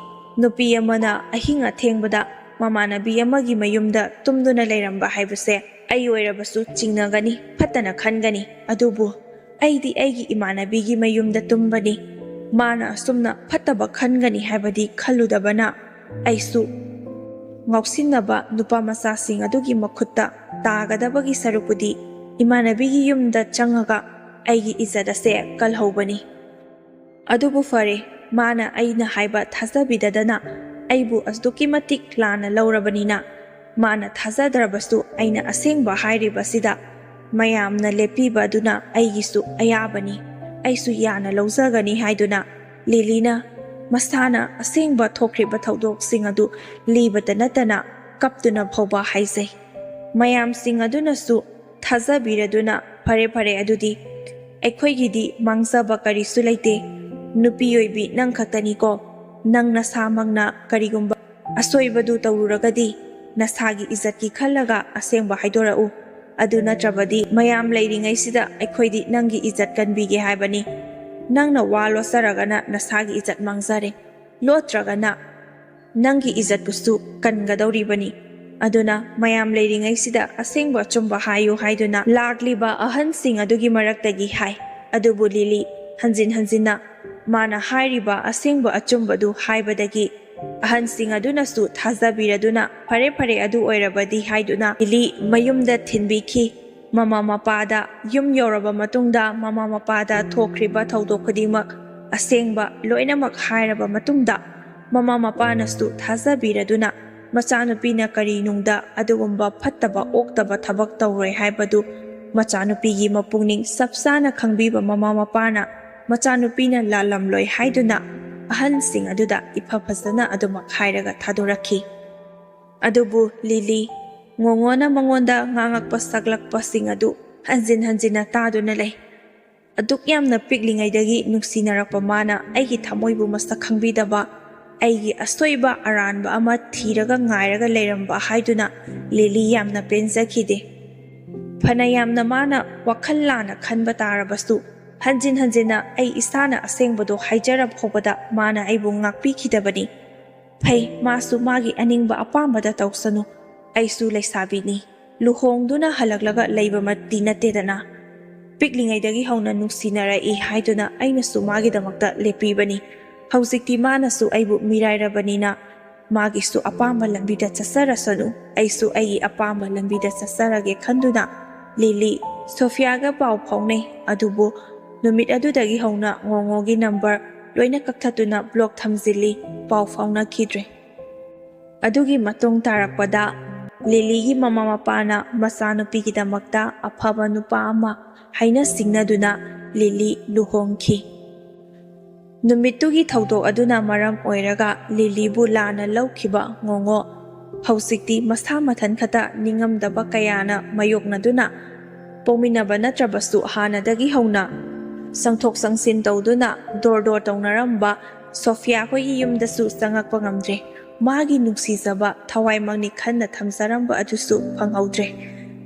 ꯅꯨꯄꯤ ꯑꯃꯅ ꯑꯍꯤꯡ ꯑꯊꯦꯡꯕꯗ ꯃꯃꯥꯟꯅꯕꯤ ꯑꯃꯒꯤ ꯃꯌꯨꯝꯗ ꯇꯨꯝꯗꯨꯅ ꯂꯩꯔꯝꯕ ꯍꯥꯏꯕꯁꯦ ꯑꯩ ꯑꯣꯏꯔꯕꯁꯨ ꯆꯤꯡꯅꯒꯅꯤ, ꯐꯠꯇꯅ ꯈꯟꯒꯅꯤ꯫ ꯑꯗꯨꯕꯨ ꯑꯩꯗꯤ ꯑꯩꯒꯤ ꯏꯃꯥꯟꯅꯕꯤꯒꯤ ꯃꯌꯨꯝꯗ ꯇꯨꯝꯕꯅꯤ꯫ ꯃꯥꯅ ꯑꯁꯨꯝꯅ ꯐꯠꯇꯕ ꯈꯟꯒꯅꯤ ꯍꯥꯏꯕꯗꯤ ꯈꯜꯂꯨꯗꯕꯅ ꯑꯩꯁꯨ ꯉꯥꯎꯁꯤꯟꯅꯕ ꯅꯨꯄꯥ ꯃꯆꯥꯁꯤꯡ ꯑꯗꯨꯒꯤ ꯃꯈꯨꯠꯇ ꯇꯥꯒꯗꯕꯒꯤ ꯁꯔꯨꯛꯄꯨꯗꯤ ꯏꯃꯥꯟꯅꯕꯤꯒꯤ ꯌꯨꯝꯗ ꯆꯪꯉꯒ ꯑꯩꯒꯤ ꯏꯖꯠ ꯑꯁꯦ ꯀꯜꯍꯧꯕꯅꯤ꯫ ꯑꯗꯨꯕꯨ ꯐꯔꯦ, ꯃꯥꯅ ꯑꯩꯅ ꯍꯥꯏꯕ ꯊꯥꯖꯕꯤꯗꯗꯅ ꯑꯩꯕꯨ ꯑꯗꯨꯛꯀꯤ ꯃꯇꯤꯛ ꯂꯥꯟꯅ ꯂꯧꯔꯕꯅꯤꯅ, ꯃꯥꯅ ꯊꯥꯖꯗ꯭ꯔꯕꯁꯨ ꯑꯩꯅ ꯑꯁꯦꯡꯕ ꯍꯥꯏꯔꯤꯕꯁꯤꯗ ꯃꯌꯥꯝꯅ ꯂꯦꯞꯄꯤꯕ ꯑꯗꯨꯅ ꯑꯩꯒꯤꯁꯨ ꯑꯌꯥꯕꯅꯤ, ꯑꯩꯁꯨ ꯌꯥꯅ ꯂꯧꯖꯒꯅꯤ ꯍꯥꯏꯗꯨꯅ ꯂꯤꯂꯤꯅ ꯃꯁꯥꯅ ꯑꯁꯦꯡꯕ ꯊꯣꯛꯈ꯭ꯔꯤꯕ ꯊꯧꯗꯣꯛꯁꯤꯡ ꯑꯗꯨ ꯂꯤꯕꯇ ꯅꯠꯇꯅ ꯀꯞꯇꯨꯅ ꯐꯥꯎꯕ ꯍꯥꯏꯖꯩ꯫ ꯃꯌꯥꯝꯁꯤꯡ ꯑꯗꯨꯅꯁꯨ ꯊꯥꯖꯕꯤꯔꯗꯨꯅ, "ꯐꯔꯦ, ꯐꯔꯦ, ꯑꯗꯨꯗꯤ ꯑꯩꯈꯣꯏꯒꯤꯗꯤ ꯃꯥꯡꯖꯕ ꯀꯔꯤꯁꯨ ꯂꯩꯇꯦ꯫ ꯅꯨꯄꯤ ꯑꯣꯏꯕꯤ ꯅꯪ ꯈꯛꯇꯅꯤꯀꯣ꯫ ꯅꯪ ꯅꯁꯥꯃꯛꯅ ꯀꯔꯤꯒꯨꯝꯕ ꯑꯁꯣꯏꯕꯗꯨ ꯇꯧꯔꯨꯔꯒꯗꯤ ꯅꯁꯥꯒꯤ ꯏꯖꯠꯀꯤ ꯈꯜꯂꯒ ꯑꯁꯦꯡꯕ ꯍꯥꯏꯗꯣꯔꯛꯎ꯫ ꯑꯗꯨ ꯅꯠꯇ꯭ꯔꯕꯗꯤ ꯃꯌꯥꯝ ꯂꯩꯔꯤꯉꯩꯁꯤꯗ ꯑꯩꯈꯣꯏꯗꯤ ꯅꯪꯒꯤ ꯏꯖꯠ ꯀꯟꯕꯤꯒꯦ ꯍꯥꯏꯕꯅꯤ꯫ ꯅꯪꯅ ꯋꯥ ꯂꯣꯠꯆꯔꯒꯅ ꯅꯁꯥꯒꯤ ꯏꯖꯠ ꯃꯥꯡꯖꯔꯦ꯫ ꯂꯣꯠꯇ꯭ꯔꯒꯅ ꯅꯪꯒꯤ ꯏꯖꯠꯄꯨꯁꯨ ꯀꯟꯒꯗꯧꯔꯤꯕꯅꯤ꯫ ꯑꯗꯨꯅ ꯃꯌꯥꯝ ꯂꯩꯔꯤꯉꯩꯁꯤꯗ ꯑꯁꯦꯡꯕ ꯑꯆꯨꯝꯕ ꯍꯥꯏꯌꯨ" ꯍꯥꯏꯗꯨꯅ ꯂꯥꯛꯂꯤꯕ ꯑꯍꯟꯁꯤꯡ ꯑꯗꯨꯒꯤ ꯃꯔꯛꯇꯒꯤ ꯍꯥꯏ꯫ ꯑꯗꯨꯕꯨ ꯂꯤꯂꯤ ꯍꯟꯖꯤꯟ ꯍꯟꯖꯤꯟꯅ ꯃꯥꯅ ꯍꯥꯏꯔꯤꯕ ꯑꯁꯦꯡꯕ ꯑꯆꯨꯝꯕꯗꯨ ꯍꯥꯏꯕꯗꯒꯤ ꯑꯍꯟꯁꯤꯡ ꯑꯗꯨꯅꯁꯨ ꯊꯥꯖꯕꯤꯔꯗꯨꯅ, "ꯐꯔꯦ, ꯐꯔꯦ, ꯑꯗꯨ ꯑꯣꯏꯔꯕꯗꯤ" ꯍꯥꯏꯗꯨꯅ ꯂꯤꯂꯤ ꯃꯌꯨꯝꯗ ꯊꯤꯟꯕꯤꯈꯤ꯫ ꯃꯃꯥ ꯃꯄꯥꯗ, ꯌꯨꯝ ꯌꯧꯔꯕ ꯃꯇꯨꯡꯗ ꯃꯃꯥ ꯃꯄꯥꯗ ꯊꯣꯛꯈ꯭ꯔꯤꯕ ꯊꯧꯗꯣꯛ ꯈꯨꯗꯤꯡꯃꯛ ꯑꯁꯦꯡꯕ ꯂꯣꯏꯅꯃꯛ ꯍꯥꯏꯔꯕ ꯃꯇꯨꯡꯗ, ꯃꯃꯥ ꯃꯄꯥꯅꯁꯨ ꯊꯥꯖꯕꯤꯔꯗꯨꯅ ꯃꯆꯥꯅꯨꯄꯤꯅ ꯀꯔꯤꯅꯨꯡꯗ ꯑꯗꯨꯒꯨꯝꯕ ꯐꯠꯇꯕ ꯑꯣꯛꯇꯕ ꯊꯕꯛ ꯇꯧꯔꯣꯏ ꯍꯥꯏꯕꯗꯨ ꯃꯆꯥꯅꯨꯄꯤꯒꯤ ꯃꯄꯨꯛꯅꯤꯡ ꯆꯞ ꯆꯥꯅ ꯈꯪꯕꯤꯕ ꯃꯃꯥ ꯃꯄꯥꯅ ꯃꯆꯥꯅꯨꯄꯤꯅ ꯂꯥꯜꯂꯝꯂꯣꯏ ꯍꯥꯏꯗꯨꯅ ꯑꯍꯟꯁꯤꯡ ꯑꯗꯨꯗ ꯏꯐ ꯐꯖꯅ ꯑꯗꯨꯃꯛ ꯍꯥꯏꯔꯒ ꯊꯥꯗꯣꯔꯛꯈꯤ꯫ ꯑꯗꯨꯕꯨ ꯂꯤꯂꯤ, ꯉꯣꯉꯣꯅ ꯃꯉꯣꯟꯗ ꯉꯥꯡꯉꯛꯄ ꯁꯛꯂꯛꯄꯁꯤꯡ ꯑꯗꯨ ꯍꯟꯖꯤꯟ ꯍꯟꯖꯤꯟꯅ ꯇꯥꯗꯨꯅ ꯂꯩ꯫ ꯑꯗꯨꯛ ꯌꯥꯝꯅ ꯄꯤꯛꯂꯤꯉꯩꯗꯒꯤ ꯅꯨꯡꯁꯤꯅꯔꯛꯄ ꯃꯥꯅ ꯑꯩꯒꯤ ꯊꯃꯣꯏꯕꯨ ꯃꯁꯛ ꯈꯪꯕꯤꯗꯕ, ꯑꯩꯒꯤ ꯑꯁꯣꯏꯕ ꯑꯔꯥꯟꯕ ꯑꯃ ꯊꯤꯔꯒ ꯉꯥꯏꯔꯒ ꯂꯩꯔꯝꯕ ꯍꯥꯏꯗꯨꯅ ꯂꯤꯂꯤ ꯌꯥꯝꯅ ꯄꯦꯟꯖꯈꯤꯗꯦ꯫ ꯐꯅ ꯌꯥꯝꯅ ꯃꯥꯅ ꯋꯥꯈꯜ ꯂꯥꯟꯅ ꯈꯟꯕ ꯇꯥꯔꯕꯁꯨ, ꯍꯟꯖꯤꯟ ꯍꯟꯖꯤꯟꯅ ꯑꯩ ꯏꯁꯥꯅ ꯑꯁꯦꯡꯕꯗꯣ ꯍꯥꯏꯖꯔ ꯐꯥꯎꯕꯗ ꯃꯥꯅ ꯑꯩꯕꯨ ꯉꯥꯛꯄꯤꯈꯤꯗꯕꯅꯤ꯫ ꯐꯩ, ꯃꯥꯁꯨ ꯃꯥꯒꯤ ꯑꯅꯤꯡꯕ ꯑꯄꯥꯝꯕꯗ ꯇꯧꯁꯅꯨ꯫ ꯑꯩꯁꯨ ꯂꯩꯁꯥꯕꯤꯅꯤ, ꯂꯨꯍꯣꯡꯗꯨꯅ ꯍꯜꯂꯛꯂꯒ ꯂꯩꯕꯃꯛꯇꯤ ꯅꯠꯇꯦꯗꯅ꯫ ꯄꯤꯛꯂꯤꯉꯩꯗꯒꯤ ꯍꯧꯅ ꯅꯨꯡꯁꯤꯅꯔꯛꯏ ꯍꯥꯏꯗꯨꯅ ꯑꯩꯅꯁꯨ ꯃꯥꯒꯤꯗꯃꯛꯇ ꯂꯦꯞꯄꯤꯕꯅꯤ꯫ ꯍꯧꯖꯤꯛꯇꯤ ꯃꯥꯅꯁꯨ ꯑꯩꯕꯨ ꯃꯤꯔꯥꯏꯔꯕꯅꯤꯅ ꯃꯥꯒꯤꯁꯨ ꯑꯄꯥꯝꯕ ꯂꯝꯕꯤꯗ ꯆꯠꯆꯔꯁꯅꯨ, ꯑꯩꯁꯨ ꯑꯩꯒꯤ ꯑꯄꯥꯝꯕ ꯂꯝꯕꯤꯗ ꯆꯠꯆꯔꯒꯦ ꯈꯟꯗꯨꯅ ꯂꯤꯂꯤ ꯁꯣꯐꯤꯌꯥꯒ ꯄꯥꯎ ꯐꯥꯎꯅꯩ꯫ ꯑꯗꯨꯕꯨ ꯅꯨꯃꯤꯠ ꯑꯗꯨꯗꯒꯤ ꯍꯧꯅ ꯉꯣꯉꯣꯒꯤ ꯅꯝꯕꯔ ꯂꯣꯏꯅ ꯀꯛꯊꯠꯇꯨꯅ ꯕ꯭ꯂꯣꯛ ꯊꯝꯖꯤꯜꯂꯤ꯫ ꯄꯥꯎ ꯐꯥꯎꯅꯈꯤꯗ꯭ꯔꯦ꯫ ꯑꯗꯨꯒꯤ ꯃꯇꯨꯡ ꯇꯥꯔꯛꯄꯗ ꯂꯤꯂꯤꯒꯤ ꯃꯃꯥ ꯃꯄꯥꯅ ꯃꯆꯥꯅꯨꯄꯤꯒꯤꯗꯃꯛꯇ ꯑꯐꯕ ꯅꯨꯄꯥ ꯑꯃ ꯍꯥꯏꯅ ꯁꯤꯡꯅꯗꯨꯅ ꯂꯤꯂꯤ ꯂꯨꯍꯣꯡꯈꯤ꯫ ꯅꯨꯃꯤꯠꯇꯨꯒꯤ ꯊꯧꯗꯣꯛ ꯑꯗꯨꯅ ꯃꯔꯝ ꯑꯣꯏꯔꯒ ꯂꯤꯂꯤꯕꯨ ꯂꯥꯟꯅ ꯂꯧꯈꯤꯕ ꯉꯣꯉꯣ ꯍꯧꯖꯤꯛꯇꯤ ꯃꯁꯥ ꯃꯊꯟ ꯈꯛꯇ ꯅꯤꯡꯉꯝꯗꯕ ꯀꯌꯥꯅ ꯃꯥꯌꯣꯛꯅꯗꯨꯅ ꯄꯣꯛꯃꯤꯟꯅꯕ ꯅꯠꯇ꯭ꯔꯕꯁꯨ ꯍꯥꯟꯅꯗꯒꯤ ꯍꯧꯅ ꯆꯪꯊꯣꯛ ꯆꯪꯁꯤꯟ ꯇꯧꯗꯨꯅ ꯗꯣꯔ ꯗꯣꯔ ꯇꯧꯅꯔꯝꯕ ꯁꯣꯐꯤꯌꯥ ꯍꯣꯏꯒꯤ ꯌꯨꯝꯗꯁꯨ ꯆꯪꯉꯛꯄ ꯉꯝꯗ꯭ꯔꯦ꯫ ꯃꯥꯒꯤ ꯅꯨꯡꯁꯤꯖꯕ ꯊꯋꯥꯏꯃꯛꯅꯤ ꯈꯟꯅ ꯊꯝꯖꯔꯝꯕ ꯑꯗꯨꯁꯨ ꯐꯪꯍꯧꯗ꯭ꯔꯦ꯫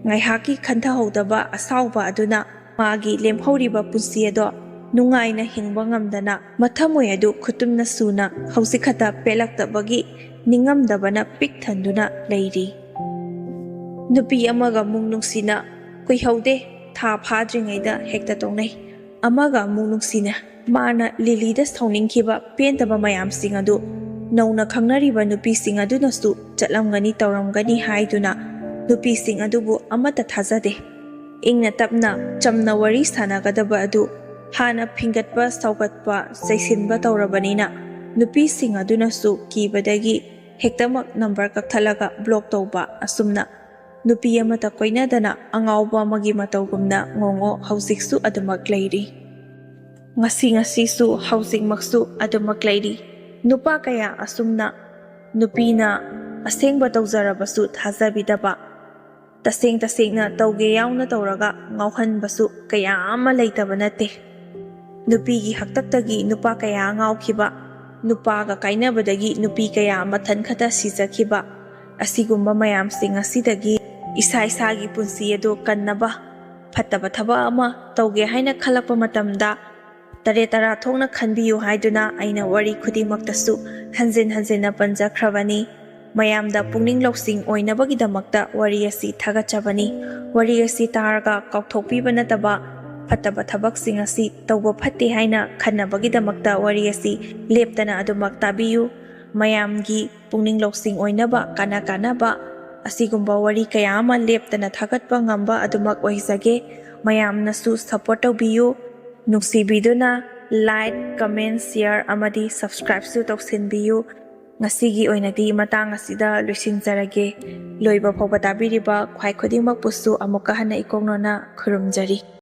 ꯉꯥꯏꯍꯥꯛꯀꯤ ꯈꯟꯊꯍꯧꯗꯕ ꯑꯁꯥꯎꯕ ꯑꯗꯨꯅ ꯃꯥꯒꯤ ꯂꯦꯝꯍꯧꯔꯤꯕ ꯄꯨꯟꯁꯤ ꯑꯗꯣ ꯅꯨꯡꯉꯥꯏꯅ ꯍꯤꯡꯕ ꯉꯝꯗꯅ ꯃꯊꯃꯣꯏ ꯑꯗꯨ ꯈꯨꯇꯨꯝꯅ ꯁꯨꯅ ꯍꯧꯖꯤꯛ ꯈꯛꯇ ꯄꯦꯜꯂꯛꯇꯕꯒꯤ ꯅꯤꯡꯉꯝꯗꯕꯅ ꯄꯤꯛ ꯊꯟꯗꯨꯅ ꯂꯩꯔꯤ꯫ ꯅꯨꯄꯤ ꯑꯃꯒ ꯃꯨꯛ ꯅꯨꯡꯁꯤꯅ ꯀꯨꯏꯍꯧꯗꯦ, ꯊꯥ ꯐꯥꯗ꯭ꯔꯤꯉꯩꯗ ꯍꯦꯛꯇ ꯇꯣꯛꯅꯩ꯫ ꯑꯃꯒ ꯑꯃꯨꯛ ꯅꯨꯡꯁꯤꯅ ꯃꯥꯅ ꯂꯤꯂꯤꯗ ꯁꯥꯎꯅꯤꯡꯈꯤꯕ ꯄꯦꯟꯗꯕ ꯃꯌꯥꯝꯁꯤꯡ ꯑꯗꯨ ꯅꯧꯅ ꯈꯪꯅꯔꯤꯕ ꯅꯨꯄꯤꯁꯤꯡ ꯑꯗꯨꯅꯁꯨ ꯆꯠꯂꯝꯒꯅꯤ ꯇꯧꯔꯝꯒꯅꯤ ꯍꯥꯏꯗꯨꯅ ꯅꯨꯄꯤꯁꯤꯡ ꯑꯗꯨꯕꯨ ꯑꯃꯠꯇ ꯊꯥꯖꯗꯦ꯫ ꯏꯪꯅ ꯇꯞꯅ ꯆꯝꯅ ꯋꯥꯔꯤ ꯁꯥꯟꯅꯒꯗꯕ ꯑꯗꯨ ꯍꯥꯟꯅ ꯐꯤꯡꯒꯠꯄ ꯁꯥꯎꯒꯠꯄ ꯆꯩꯁꯤꯟꯕ ꯇꯧꯔꯕꯅꯤꯅ ꯅꯨꯄꯤꯁꯤꯡ ꯑꯗꯨꯅꯁꯨ ꯀꯤꯕꯗꯒꯤ ꯍꯦꯛꯇꯃꯛ ꯅꯝꯕꯔ ꯀꯛꯊꯠꯂꯒ ꯕ꯭ꯂꯣꯛ ꯇꯧꯕ꯫ ꯑꯁꯨꯝꯅ ꯅꯨꯄꯤ ꯑꯃꯠꯇ ꯀꯣꯏꯅꯗꯅ ꯑꯉꯥꯎꯕ ꯑꯃꯒꯤ ꯃꯇꯧꯒꯨꯝꯅ ꯉꯣꯉꯣ ꯍꯧꯖꯤꯛꯁꯨ ꯑꯗꯨꯃꯛ ꯂꯩꯔꯤ꯫ ꯉꯁꯤ ꯉꯁꯤꯁꯨ ꯍꯧꯖꯤꯛꯃꯛꯁꯨ ꯑꯗꯨꯃꯛ ꯂꯩꯔꯤ꯫ ꯅꯨꯄꯥ ꯀꯌꯥ ꯑꯁꯨꯝꯅ ꯅꯨꯄꯤꯅ ꯑꯁꯦꯡꯕ ꯇꯧꯖꯔꯕꯁꯨ ꯊꯥꯖꯕꯤꯗꯕ, ꯇꯁꯦꯡ ꯇꯁꯦꯡꯅ ꯇꯧꯒꯦ ꯌꯥꯎꯅ ꯇꯧꯔꯒ ꯉꯥꯎꯍꯟꯕꯁꯨ ꯀꯌꯥ ꯑꯃ ꯂꯩꯇꯕ ꯅꯠꯇꯦ꯫ ꯅꯨꯄꯤꯒꯤ ꯍꯥꯛꯇꯛꯇꯒꯤ ꯅꯨꯄꯥ ꯀꯌꯥ ꯉꯥꯎꯈꯤꯕ, ꯅꯨꯄꯥꯒ ꯀꯥꯏꯅꯕꯗꯒꯤ ꯅꯨꯄꯤ ꯀꯌꯥ ꯃꯊꯟ ꯈꯛꯇ ꯁꯤꯖꯈꯤꯕ, ꯑꯁꯤꯒꯨꯝꯕ ꯃꯌꯥꯝꯁꯤꯡ ꯑꯁꯤꯗꯒꯤ ꯏꯁꯥ ꯏꯁꯥꯒꯤ ꯄꯨꯟꯁꯤ ꯑꯗꯨ ꯀꯟꯅꯕ ꯐꯠꯇꯕ ꯊꯕꯛ ꯑꯃ ꯇꯧꯒꯦ ꯍꯥꯏꯅ ꯈꯜꯂꯛꯄ ꯃꯇꯝꯗ, ꯇꯔꯦꯠ ꯇꯔꯥ ꯊꯣꯛꯅ ꯈꯟꯕꯤꯌꯨ ꯍꯥꯏꯗꯨꯅ ꯑꯩꯅ ꯋꯥꯔꯤ ꯈꯨꯗꯤꯡꯃꯛꯇꯁꯨ ꯍꯟꯖꯤꯟ ꯍꯟꯖꯤꯟꯅ ꯄꯟꯖꯈ꯭ꯔꯕꯅꯤ꯫ ꯃꯌꯥꯝꯗ ꯄꯨꯛꯅꯤꯡ ꯂꯧꯁꯤꯡ ꯑꯣꯏꯅꯕꯒꯤꯗꯃꯛꯇ ꯋꯥꯔꯤ ꯑꯁꯤ ꯊꯥꯒꯠꯆꯕꯅꯤ꯫ ꯋꯥꯔꯤ ꯑꯁꯤ ꯇꯥꯔꯒ ꯀꯥꯎꯊꯣꯛꯄꯤꯕ ꯅꯠꯇꯕ, ꯐꯠꯇꯕ ꯊꯕꯛꯁꯤꯡ ꯑꯁꯤ ꯇꯧꯕ ꯐꯠꯇꯦ ꯍꯥꯏꯅ ꯈꯟꯅꯕꯒꯤꯗꯃꯛꯇ ꯋꯥꯔꯤ ꯑꯁꯤ ꯂꯦꯞꯇꯅ ꯑꯗꯨꯃꯛ ꯇꯥꯕꯤꯌꯨ꯫ ꯃꯌꯥꯝꯒꯤ ꯄꯨꯛꯅꯤꯡ ꯂꯧꯁꯤꯡ ꯑꯣꯏꯅꯕ ꯀꯥꯟꯅ ꯀꯥꯟꯅꯕ ꯑꯁꯤꯒꯨꯝꯕ ꯋꯥꯔꯤ ꯀꯌꯥ ꯑꯃ ꯂꯦꯞꯇꯅ ꯊꯥꯒꯠꯄ ꯉꯝꯕ ꯑꯗꯨꯃꯛ ꯑꯣꯏꯖꯒꯦ꯫ ꯃꯌꯥꯝꯅꯁꯨ support ꯇꯧꯕꯤꯌꯨ꯫ ꯅꯨꯡꯁꯤꯕꯤꯗꯨꯅ like, comment, share ꯑꯃꯗꯤ subscribeꯁꯨ ꯇꯧꯁꯤꯟꯕꯤꯌꯨ꯫ ꯉꯁꯤꯒꯤ ꯑꯣꯏꯅꯗꯤ ꯃꯇꯥꯡ ꯑꯁꯤꯗ ꯂꯣꯏꯁꯤꯟꯖꯔꯒꯦ꯫ ꯂꯣꯏꯕ ꯐꯥꯎꯕ ꯇꯥꯕꯤꯔꯤꯕ ꯈ꯭ꯋꯥꯏ ꯈꯨꯗꯤꯡꯃꯛꯄꯨꯁꯨ ꯑꯃꯨꯛꯀ ꯍꯟꯅ ꯏꯀꯣꯛꯅꯣꯅ ꯈꯨꯔꯨꯝꯖꯔꯤ꯫